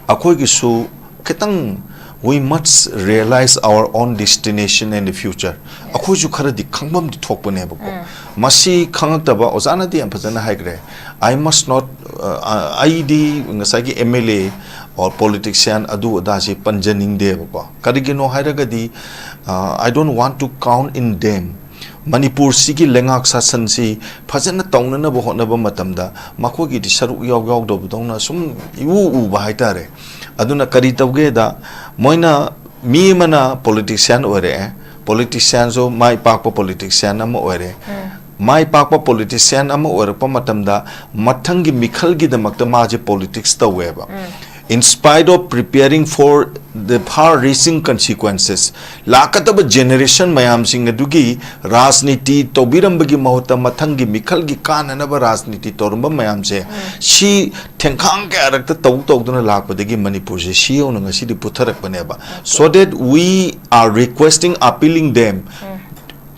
ꯑꯩꯈꯣꯏꯒꯤꯁꯨ ꯈꯤꯇꯪ, we must realize our own destination and the future. ꯑꯩꯈꯣꯏꯁꯨ ꯈꯔꯗꯤ ꯈꯪꯐꯝꯗꯤ ꯊꯣꯛꯄꯅꯦꯕꯀꯣ꯫ ꯃꯁꯤ ꯈꯪꯉꯛꯇꯕ, ꯑꯣꯖꯥꯅꯗꯤ ꯌꯥꯝ ꯐꯖꯅ ꯍꯥꯏꯈ꯭ꯔꯦ꯫ I must not, ꯑ, ꯑ, ꯑꯩꯗꯤ ꯉꯁꯥꯏꯒꯤ MLA or politician ꯑꯗꯨ ꯑꯗꯥꯁꯤ ꯄꯟꯖꯅꯤꯡꯗꯦꯕꯀꯣ꯫ ꯀꯔꯤꯒꯤꯅꯣ ꯍꯥꯏꯔꯒꯗꯤ, ꯑ, I don't want to count in them꯫ ꯃꯅꯤꯄꯨꯔꯁꯤꯒꯤ ꯂꯩꯉꯥꯛ ꯁꯥꯁꯟꯁꯤ ꯐꯖꯅ ꯇꯧꯅꯅꯕ ꯍꯣꯠꯅꯕ ꯃꯇꯝꯗ ꯃꯈꯣꯏꯒꯤꯗꯤ ꯁꯔꯨꯛ ꯏꯌꯥꯎ ꯌꯥꯎꯗꯕꯗꯧꯅ ꯁꯨꯝ ꯏꯎ ꯎꯕ ꯍꯥꯏꯇꯥꯔꯦ꯫ ꯑꯗꯨꯅ ꯀꯔꯤ ꯇꯧꯒꯦꯗ, ꯃꯣꯏꯅ, ꯃꯤ ꯑꯃꯅ politician ꯑꯣꯏꯔꯛꯑꯦ, politicianꯁꯨ ꯃꯥꯏ ꯄꯥꯛꯄ politician ꯑꯃ ꯑꯣꯏꯔꯦ꯫ ꯃꯥꯏ ꯄꯥꯛꯄ politician ꯑꯃ ꯑꯣꯏꯔꯛꯄ ꯃꯇꯝꯗ ꯃꯊꯪꯒꯤ ꯃꯤꯈꯜꯒꯤꯗꯃꯛꯇ ꯃꯥꯁꯦ politics ꯇꯧꯋꯦꯕ꯫ In spite of preparing for the far-reaching consequences, ꯂꯥꯛꯀꯗꯕ generation ꯃꯌꯥꯝꯁꯤꯡ ꯑꯗꯨꯒꯤ ꯔꯥꯖꯅꯤꯇꯤ ꯇꯧꯕꯤꯔꯝꯕꯒꯤ ꯃꯍꯨꯠꯇ ꯃꯊꯪꯒꯤ ꯃꯤꯈꯜꯒꯤ ꯀꯥꯟꯅꯅꯕ ꯔꯥꯖꯅꯤꯇꯤ ꯇꯧꯔꯝꯕ ꯃꯌꯥꯝꯁꯦ, ꯁꯤ ꯊꯦꯡꯈꯥꯡ ꯀꯌꯥꯔꯛꯇ ꯇꯧ ꯇꯧꯗꯨꯅ ꯂꯥꯛꯄꯗꯒꯤ ꯃꯅꯤꯄꯨꯔꯁꯦ ꯁꯤ ꯌꯧꯅ ꯉꯁꯤꯗꯤ ꯄꯨꯊꯔꯛꯄꯅꯦꯕ꯫ So that we are requesting, appealing them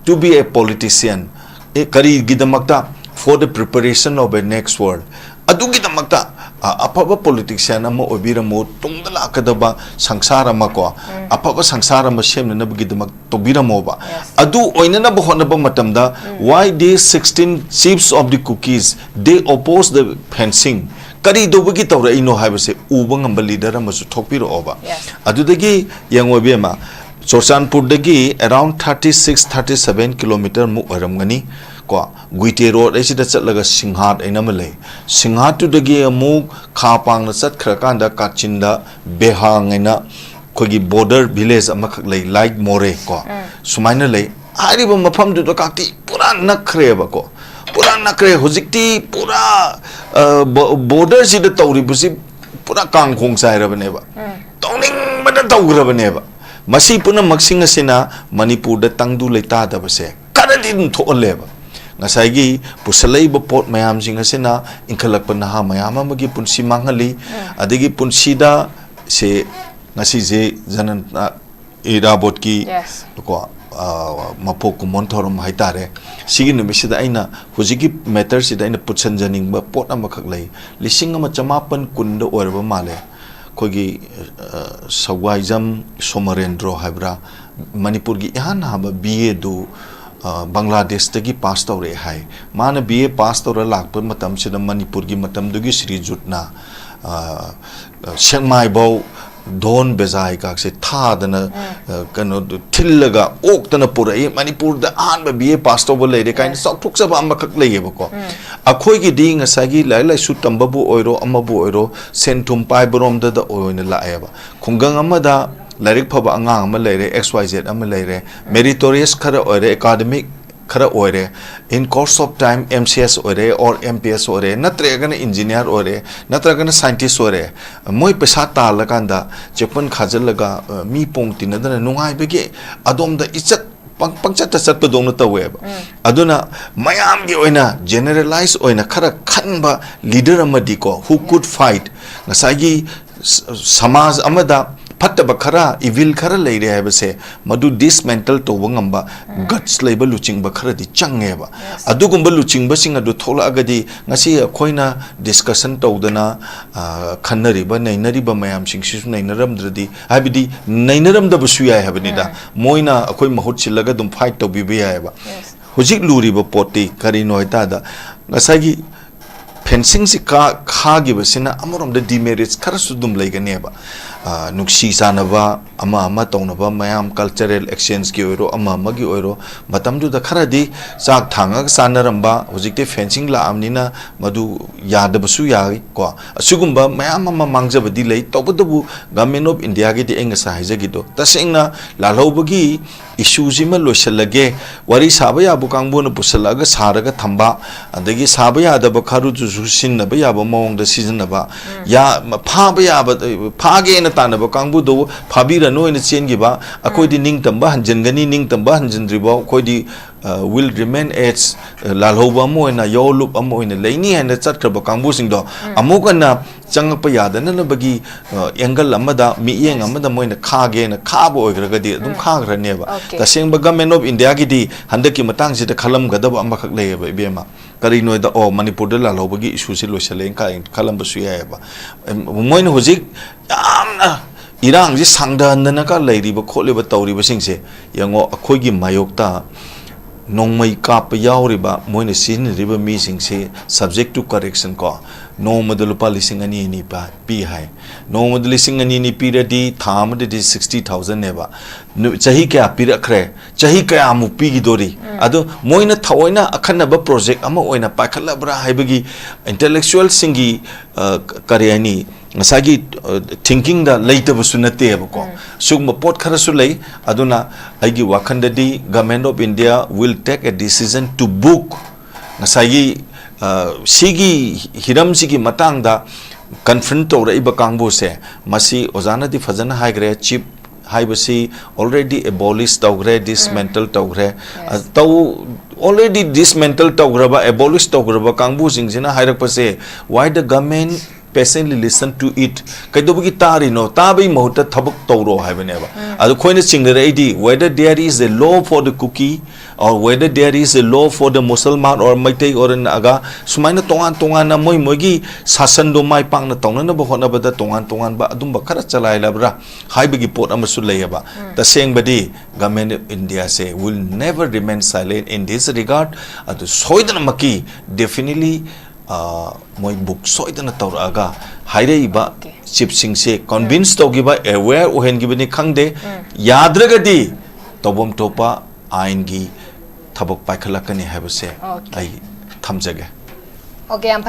to be a politician. ꯑꯦ, ꯀꯔꯤꯒꯤꯗꯃꯛꯇ? For the preparation of a next world. ꯑꯗꯨꯒꯤꯗꯃꯛꯇ ꯑ, ꯑꯐꯕ politician ꯑꯃ ꯑꯣꯏꯕꯤꯔꯝꯃꯣ, ꯇꯨꯡꯗ ꯂꯥꯛꯀꯗꯕ ꯁꯪꯁꯥꯔ ꯑꯃ ꯀꯣ, ꯑꯐꯕ ꯁꯪꯁꯥꯔ ꯑꯃ ꯁꯦꯝꯅꯅꯕꯒꯤꯗꯃꯛ ꯇꯧꯕꯤꯔꯝꯃꯣꯕ꯫ Yes. ꯑꯗꯨ ꯑꯣꯏꯅꯅꯕ ꯍꯣꯠꯅꯕ ꯃꯇꯝꯗ, why these sixteen chiefs of the Kukis, they oppose the fencing? ꯀꯔꯤ ꯇꯧꯕꯒꯤ ꯇꯧꯔꯛꯏꯅꯣ ꯍꯥꯏꯕꯁꯦ ꯎꯕ ꯉꯝꯕ leader ꯑꯃꯁꯨ ꯊꯣꯛꯄꯤꯔꯛꯑꯣꯕ꯫ Yes. ꯑꯗꯨꯗꯒꯤ ꯌꯦꯡꯉꯣ ꯏꯕꯦꯝꯃ, ꯆꯨꯔꯆꯥꯟꯄꯨꯔꯗꯒꯤ around thirty six, thirty seven kilometre ꯃꯨꯛ ꯑꯣꯏꯔꯝꯒꯅꯤ ꯀꯣ, ꯒꯨꯏꯇꯦ road ꯑꯁꯤꯗ ꯆꯠꯂꯒ ꯁꯤꯡꯍꯥꯠ ꯍꯥꯏꯅ ꯑꯃ ꯂꯩ꯫ ꯁꯤꯡꯍꯥꯠꯇꯨꯗꯒꯤ ꯑꯃꯨꯛ ꯈꯥ ꯄꯥꯡꯅ ꯆꯠꯈ꯭ꯔꯀꯥꯟꯗ ꯀꯥꯆꯤꯟꯗ ꯕꯦꯍꯥꯡ ꯍꯥꯏꯅ ꯑꯩꯈꯣꯏꯒꯤ border village ꯑꯃꯈꯛ ꯂꯩ, ꯂꯥꯏꯛ ꯃꯣꯔꯦ ꯀꯣ, ꯁꯨꯃꯥꯏꯅ ꯂꯩ꯫ ꯍꯥꯏꯔꯤꯕ ꯃꯐꯝꯗꯨꯗ ꯀꯥꯛꯇꯤ ꯄꯨꯔꯥ ꯅꯛꯈ꯭ꯔꯦꯕꯀꯣ, ꯄꯨꯔꯥ ꯅꯛꯈ꯭ꯔꯦ꯫ ꯍꯧꯖꯤꯛꯇꯤ ꯄꯨꯔꯥ, ꯑ, ꯕꯣ-, borderꯁꯤꯗ ꯇꯧꯔꯤꯕꯁꯤ ꯄꯨꯔꯥ ꯀꯥꯡꯈꯣꯡ ꯆꯥꯏꯔꯕꯅꯦꯕ, ꯇꯧꯅꯤꯡꯕꯅ ꯇꯧꯈ꯭ꯔꯕꯅꯦꯕ꯫ ꯃꯁꯤ ꯄꯨꯝꯅꯃꯛꯁꯤꯡ ꯑꯁꯤꯅ ꯃꯅꯤꯄꯨꯔꯗ ꯇꯪꯗꯨ ꯂꯩꯇꯥꯗꯕꯁꯦ ꯈꯔꯗꯤ ꯑꯗꯨꯝ ꯊꯣꯛꯍꯜꯂꯦꯕ꯫ ꯉꯁꯥꯏꯒꯤ ꯄꯨꯁꯜꯂꯛꯏꯕ ꯄꯣꯠ ꯃꯌꯥꯝꯁꯤꯡ ꯑꯁꯤꯅ ꯏꯟꯈꯠꯂꯛꯄ ꯅꯍꯥ ꯃꯌꯥꯝ ꯑꯃꯒꯤ ꯄꯨꯟꯁꯤ ꯃꯥꯡꯍꯜꯂꯤ꯫ ꯑꯗꯒꯤ ꯄꯨꯟꯁꯤꯗ ꯁꯦ ꯉꯁꯤꯁꯦ ꯖꯅ-, ꯏꯔꯥꯕꯣꯠꯀꯤ Yes. ꯀꯣ, ꯑ, ꯃꯄꯣꯛ ꯀꯨꯝꯑꯣꯟ ꯊꯧꯔꯝ ꯍꯥꯏꯇꯥꯔꯦ꯫ ꯁꯤꯒꯤ ꯅꯨꯃꯤꯠꯁꯤꯗ ꯑꯩꯅ ꯍꯧꯖꯤꯛꯀꯤ matterꯁꯤꯗ ꯑꯩꯅ ꯄꯨꯠꯁꯟꯖꯅꯤꯡꯕ ꯄꯣꯠ ꯑꯃꯈꯛ ꯂꯩ꯫ ꯂꯤꯁꯤꯡ ꯑꯃ ꯆꯃꯥꯄꯟ ꯀꯨꯟꯗ ꯑꯣꯏꯔꯕ ꯃꯥꯜꯂꯦ꯫ ꯑꯩꯈꯣꯏꯒꯤ, ꯑ, ꯁꯧꯒꯥꯏꯖꯝ ꯁꯣꯃꯔꯦꯟꯗ꯭ꯔꯣ ꯍꯥꯏꯕ꯭ꯔꯥ, ꯃꯅꯤꯄꯨꯔꯒꯤ ꯏꯍꯥꯟ ꯍꯥꯟꯕ B A ꯗꯨ, ꯑ, ꯕꯪꯒ꯭ꯂꯥꯗꯦꯁꯇꯒꯤ pass ꯇꯧꯔꯛꯑꯦ ꯍꯥꯏ꯫ ꯃꯥꯅ B A pass ꯇꯧꯔ ꯂꯥꯛꯄ ꯃꯇꯝꯁꯤꯗ ꯃꯅꯤꯄꯨꯔꯒꯤ ꯃꯇꯝꯗꯨꯒꯤ ꯁ꯭ꯔꯤꯖꯨꯠꯅ, ꯑ, ꯁꯦꯛꯃꯥꯏꯐꯥꯎ ꯗꯣꯟ ꯕꯦꯖꯥꯏ ꯀꯥꯛꯁꯦ ꯊꯥꯗꯅ, ꯑ, ꯀꯩꯅꯣꯗꯨ ꯊꯤꯜꯂꯒ ꯑꯣꯛꯇꯅ ꯄꯨꯔꯛꯏ꯫ ꯃꯅꯤꯄꯨꯔꯗ ꯑꯍꯥꯟꯕ B A pass ꯇꯧꯕ ꯂꯩꯔꯦ ꯀꯥꯏꯅ Yes. ꯆꯥꯎꯊꯣꯛꯆꯕ ꯑꯃꯈꯛ ꯂꯩꯌꯦꯕꯀꯣ꯫ ꯑꯩꯈꯣꯏꯒꯤꯗꯤ ꯉꯁꯥꯏꯒꯤ ꯂꯥꯏꯔꯤꯛ ꯂꯥꯏꯁꯨ ꯇꯝꯕꯕꯨ ꯑꯣꯏꯔꯣ, ꯑꯃꯕꯨ ꯑꯣꯏꯔꯣ, ꯁꯦꯟ ꯊꯨꯝ ꯄꯥꯏꯕꯔꯣꯝꯗꯗ ꯑꯣꯏꯅ ꯂꯥꯛꯑꯦꯕ꯫ ꯈꯨꯡꯒꯪ ꯑꯃꯗ ꯂꯥꯏꯔꯤꯛ ꯐꯕ ꯑꯉꯥꯡ ꯑꯃ ꯂꯩꯔꯦ, X Y Z ꯑꯃ ꯂꯩꯔꯦ, meritorious ꯈꯔ ꯑꯣꯏꯔꯦ, academic ꯈꯔ ꯑꯣꯏꯔꯦ, in course of time M C S ꯑꯣꯏꯔꯦ or M P S ꯑꯣꯏꯔꯦ, ꯅꯠꯇ꯭ꯔꯒꯅ engineer ꯑꯣꯏꯔꯦ, ꯅꯠꯇ꯭ꯔꯒꯅ scientist ꯑꯣꯏꯔꯦ, ꯃꯣꯏ ꯄꯩꯁꯥ ꯇꯥꯜꯂꯀꯥꯟꯗ ꯆꯦꯛꯄꯟ ꯈꯥꯖꯤꯜꯂꯒ, ꯑ, ꯃꯤ ꯄꯣꯡ ꯇꯤꯟꯅꯗꯅ ꯅꯨꯡꯉꯥꯏꯕꯒꯤ ꯑꯗꯣꯝꯗ ꯏꯆꯠ ꯄꯪ-, ꯄꯪꯆꯠꯇ ꯆꯠꯄꯗꯧꯅ ꯇꯧꯋꯦꯕ꯫ ꯑꯗꯨꯅ ꯃꯌꯥꯝꯒꯤ ꯑꯣꯏꯅ generalize ꯑꯣꯏꯅ ꯈꯔ ꯈꯟꯕ leader ꯑꯃꯗꯤꯀꯣ, who could fight, ꯉꯁꯥꯏꯒꯤ ꯁ-, ꯁꯃꯥꯖ ꯑꯃꯗ ꯐꯠꯇꯕ ꯈꯔ, evil ꯈꯔ ꯂꯩꯔꯦ ꯍꯥꯏꯕꯁꯦ, ꯃꯗꯨ dismantle ꯇꯧꯕ ꯉꯝꯕ guts ꯂꯩꯕ ꯂꯨꯆꯤꯡꯕ ꯈꯔꯗꯤ ꯆꯪꯉꯦꯕ꯫ ꯑꯗꯨꯒꯨꯝꯕ ꯂꯨꯆꯤꯡꯕꯁꯤꯡ ꯑꯗꯨ ꯊꯣꯛꯂꯛꯑꯒꯗꯤ ꯉꯁꯤ ꯑꯩꯈꯣꯏꯅ discussion ꯇꯧꯗꯅ, ꯑ, ꯈꯟꯅꯔꯤꯕ, ꯅꯩꯅꯔꯤꯕ ꯃꯌꯥꯝꯁꯤꯡꯁꯤꯁꯨ ꯅꯩꯅꯔꯝꯗ꯭ꯔꯗꯤ, ꯍꯥꯏꯕꯗꯤ ꯅꯩꯅꯔꯝꯗꯕꯁꯨ ꯌꯥꯏ ꯍꯥꯏꯕꯅꯤꯗ꯫ ꯃꯣꯏꯅ ꯑꯩꯈꯣꯏ ꯃꯍꯨꯠ ꯁꯤꯜꯂꯒ ꯑꯗꯨꯝ fight ꯇꯧꯕꯤꯕ ꯌꯥꯏꯑꯕ꯫ ꯍꯧꯖꯤꯛ ꯂꯨꯔꯤꯕ ꯄꯣꯠꯇꯤ ꯀꯔꯤꯅꯣ ꯍꯥꯏ ꯇꯥꯔꯗ, ꯉꯁꯥꯏꯒꯤ fencingꯁꯤ ꯀꯥ-, ꯈꯥꯈꯤꯕꯁꯤꯅ ꯑꯃꯔꯣꯝꯗ demerits ꯈꯔꯁꯨ ꯑꯗꯨꯝ ꯂꯩꯒꯅꯦꯕ꯫ ꯑ, ꯅꯨꯡꯁꯤ ꯆꯥꯟꯅꯕ, ꯑꯃ ꯑꯃ ꯇꯧꯅꯕ, ꯃꯌꯥꯝ cultural exchangeꯀꯤ ꯑꯣꯏꯔꯣ, ꯑꯃ ꯑꯃꯒꯤ ꯑꯣꯏꯔꯣ, ꯃꯇꯝꯗꯨꯗ ꯈꯔꯗꯤ ꯆꯥꯛ ꯊꯥꯡꯉꯒ ꯆꯥꯅꯔꯝꯕ, ꯍꯧꯖꯤꯛꯇꯤ fencing ꯂꯥꯛꯑꯕꯅꯤꯅ ꯃꯗꯨ ꯌꯥꯗꯕꯁꯨ ꯌꯥꯏ ꯀꯣ꯫ ꯑꯁꯤꯒꯨꯝꯕ ꯃꯌꯥꯝ ꯑꯃ ꯃꯥꯡꯖꯕꯗꯤ ꯂꯩ꯫ ꯇꯧꯕꯇꯕꯨ Government of Indiaꯒꯤꯗꯤ ꯑꯩ ꯉꯁꯥꯏ ꯍꯥꯏꯖꯈꯤꯗꯣ, ꯇꯁꯦꯡꯅ ꯂꯥꯜꯍꯧꯕꯒꯤ issueꯁꯤꯃ ꯂꯣꯏꯁꯤꯜꯂꯒꯦ, ꯋꯥꯔꯤ ꯁꯥꯕ ꯌꯥꯕ ꯀꯥꯡꯕꯨꯅ ꯄꯨꯁꯤꯜꯂꯛꯑꯒ ꯁꯥꯔꯒ ꯊꯝꯕ, ꯑꯗꯒꯤ ꯁꯥꯕ ꯌꯥꯗꯕ ꯈꯔꯗꯨꯁꯨ ꯁꯤꯖꯤꯟꯅꯕ ꯌꯥꯕ ꯃꯑꯣꯡꯗ ꯁꯤꯖꯤꯟꯅꯕ, ꯌꯥ-, ꯐꯥꯕ ꯌꯥꯕ, ꯐꯥꯒꯦꯅ ꯇꯥꯟꯅꯕ ꯀꯥꯡꯕꯨꯗꯨ ꯐꯥꯕꯤꯔꯅꯨ ꯍꯥꯏꯅ ꯆꯦꯟꯈꯤꯕ, ꯑꯩꯈꯣꯏꯗꯤ ꯅꯤꯡꯇꯝꯕ ꯍꯟꯖꯤꯟꯒꯅꯤ, ꯅꯤꯡꯇꯝꯕ ꯍꯟꯖꯤꯟꯗ꯭ꯔꯤꯐꯥꯎ ꯑꯩꯈꯣꯏꯗꯤ, ꯑ, will remain as, ꯑ, ꯂꯥꯜꯍꯧꯕ ꯑꯃ ꯑꯣꯏꯅ, ꯌꯥꯑꯣꯂꯨꯞ ꯑꯃ ꯑꯣꯏꯅ ꯂꯩꯅꯤ ꯍꯥꯏꯅ ꯆꯠꯈ꯭ꯔꯕ ꯀꯥꯡꯕꯨꯁꯤꯡꯗꯣ ꯑꯃꯨꯛ ꯍꯟꯅ ꯆꯪꯉꯛꯄ ꯌꯥꯗꯅꯅꯕꯒꯤ, ꯑ, angle ꯑꯃꯗ, ꯃꯤꯠꯌꯦꯡ ꯑꯃꯗ ꯃꯣꯏꯅ ꯈꯥꯒꯦꯅ ꯈꯥꯕ ꯑꯣꯏꯈ꯭ꯔꯒꯗꯤ ꯑꯗꯨꯝ ꯈꯥꯈ꯭ꯔꯅꯦꯕ꯫ ꯇꯁꯦꯡꯕ Government of Indiaꯒꯤꯗꯤ ꯍꯟꯗꯛꯀꯤ ꯃꯇꯥꯡꯁꯤꯗ ꯈꯜꯂꯝꯒꯗꯕ ꯑꯃꯈꯛ ꯂꯩꯌꯦꯕ, ꯏꯕꯦꯝꯃ꯫ ꯀꯔꯤꯅꯣꯗ, ꯑꯣ, ꯃꯅꯤꯄꯨꯔꯗ ꯂꯥꯜꯍꯧꯕꯒꯤ issueꯁꯤ ꯂꯣꯏꯁꯤꯜꯂꯦꯅ ꯈ-, ꯈꯜꯂꯝꯕꯁꯨ ꯌꯥꯏꯑꯕ꯫ ꯑꯦꯝ, ꯃꯣꯏꯅ ꯍꯧꯖꯤꯛ ꯌꯥꯝꯅ ꯏꯔꯥꯡꯁꯤ ꯁꯥꯡꯊꯍꯟꯗꯅꯒ ꯂꯩꯔꯤꯕ ꯈꯣꯠꯂꯤꯕ ꯇꯧꯔꯤꯕꯁꯤꯡꯁꯦ ꯌꯦꯡꯉꯣ, ꯑꯩꯈꯣꯏꯒꯤ ꯃꯥꯌꯣꯛꯇ ꯅꯣꯡꯃꯩ ꯀꯥꯞꯄ ꯌꯥꯎꯔꯤꯕ, ꯃꯣꯏꯅ ꯁꯤꯖꯤꯟꯅꯔꯤꯕ ꯃꯤꯁꯤꯡꯁꯤ subject to correction ꯀꯣ, ꯅꯣꯡꯃꯗ ꯂꯨꯄꯥ ꯂꯤꯁꯤꯡ ꯑꯅꯤ ꯑꯅꯤ ꯄꯥ-, ꯄꯤ ꯍꯥꯏ꯫ ꯅꯣꯡꯃꯗ ꯂꯤꯁꯤꯡ ꯑꯅꯤ ꯑꯅꯤ ꯄꯤꯔꯗꯤ ꯊꯥ ꯑꯃꯗꯗꯤ sixty thousandꯅꯦꯕ꯫ ꯅꯨ-, ꯆꯍꯤ ꯀꯌꯥ ꯄꯤꯔꯛꯈ꯭ꯔꯦ? ꯆꯍꯤ ꯀꯌꯥꯃꯨꯛ ꯄꯤꯈꯤꯗꯣꯔꯤ? ꯑꯗꯣ ꯃꯣꯏꯅ ꯊꯑꯣꯏꯅ ꯑꯈꯟꯅꯕ project ꯑꯃ ꯑꯣꯏꯅ ꯄꯥꯏꯈꯠꯂꯕ꯭ꯔꯥ ꯍꯥꯏꯕꯒꯤ intellectualꯁꯤꯡꯒꯤ, ꯑ, ꯀ-, ꯀꯔꯤ ꯍꯥꯏꯅꯤ, ꯉꯁꯥꯏꯒꯤ, ꯑ, thinkingꯗ ꯂꯩꯇꯕꯁꯨ ꯅꯠꯇꯦꯕꯀꯣ꯫ ꯁꯤꯒꯨꯝꯕ ꯄꯣꯠ ꯈꯔꯁꯨ ꯂꯩ꯫ ꯑꯗꯨꯅ ꯑꯩꯒꯤ ꯋꯥꯈꯜꯗꯗꯤ Government of India will take a decision to book ꯉꯁꯥꯏꯒꯤ, ꯑ, ꯁꯤꯒꯤ ꯍꯤꯔꯝꯁꯤꯒꯤ ꯃꯇꯥꯡꯗ confront ꯇꯧꯔꯛꯏꯕ ꯀꯥꯡꯕꯨꯁꯦ, ꯃꯁꯤ ꯑꯣꯖꯥꯅꯗꯤ ꯐꯖꯅ ꯍꯥꯏꯈ꯭ꯔꯦ, chip ꯍꯥꯏꯕꯁꯤ already abolish ꯇꯧꯈ꯭ꯔꯦ, dismantle ꯇꯧꯈ꯭ꯔꯦ꯫ ꯑ, ꯇꯧ-, already dismantle ꯇꯧꯈ꯭ꯔꯕ, abolish ꯇꯧꯈ꯭ꯔꯕ ꯀꯥꯡꯕꯨꯁꯤꯡꯁꯤꯅ ꯍꯥꯏꯔꯛꯄꯁꯦ, why the government patiently listen to it. ꯀꯩꯗꯧꯕꯒꯤ ꯇꯥꯔꯤꯅꯣ? ꯇꯥꯕꯒꯤ ꯃꯍꯨꯠꯇ ꯊꯕꯛ ꯇꯧꯔꯣ ꯍꯥꯏꯕꯅꯦꯕ꯫ ꯑꯗꯨ ꯑꯩꯈꯣꯏꯅ ꯆꯤꯡꯅꯔꯛꯏꯗꯤ, whether there is a law for the Kuki or whether there is a law for the Musalman or Meitei or Naga, ꯁꯨꯃꯥꯏꯅ ꯇꯣꯉꯥꯟ ꯇꯣꯉꯥꯟꯅ ꯃꯣꯏ ꯃꯣꯏꯒꯤ ꯁꯥꯁꯟꯗꯣ ꯃꯥꯏ ꯄꯥꯛꯅ ꯇꯧꯅꯅꯕ ꯍꯣꯠꯅꯕꯗ ꯇꯣꯉꯥꯟ ꯇꯣꯉꯥꯟꯕ ꯑꯗꯨꯝꯕ ꯈꯔ ꯆꯂꯥꯏꯔꯕ꯭ꯔꯥ ꯍꯥꯏꯕꯒꯤ ꯄꯣꯠ ꯑꯃꯁꯨ ꯂꯩꯌꯦꯕ꯫ ꯇꯁꯦꯡꯕꯗꯤ Government of India say will never remain silent in this regard. ꯑꯗꯨ ꯁꯣꯏꯗꯅꯃꯛꯀꯤ, definitely, ꯑ, ꯃꯣꯏ book ꯁꯣꯏꯗꯅ ꯇꯧꯔꯛꯑꯒ ꯍꯥꯏꯔꯛꯏꯕ Okay. chief ꯁꯤꯡꯁꯦ convince ꯇꯧꯈꯤꯕ, aware ꯑꯣꯏꯍꯟꯈꯤꯕꯅꯤ ꯈꯪꯗꯦ, ꯌꯥꯗ꯭ꯔꯒꯗꯤ ꯇꯧꯐꯝ ꯊꯣꯛꯄ ꯑꯥꯏꯟꯒꯤ ꯊꯕꯛ ꯄꯥꯏꯈꯠꯂꯛꯀꯅꯤ ꯍꯥꯏꯕꯁꯦ Okay. ꯑꯩ ꯊꯝꯖꯒꯦ꯫ Okay, ꯌꯥꯝ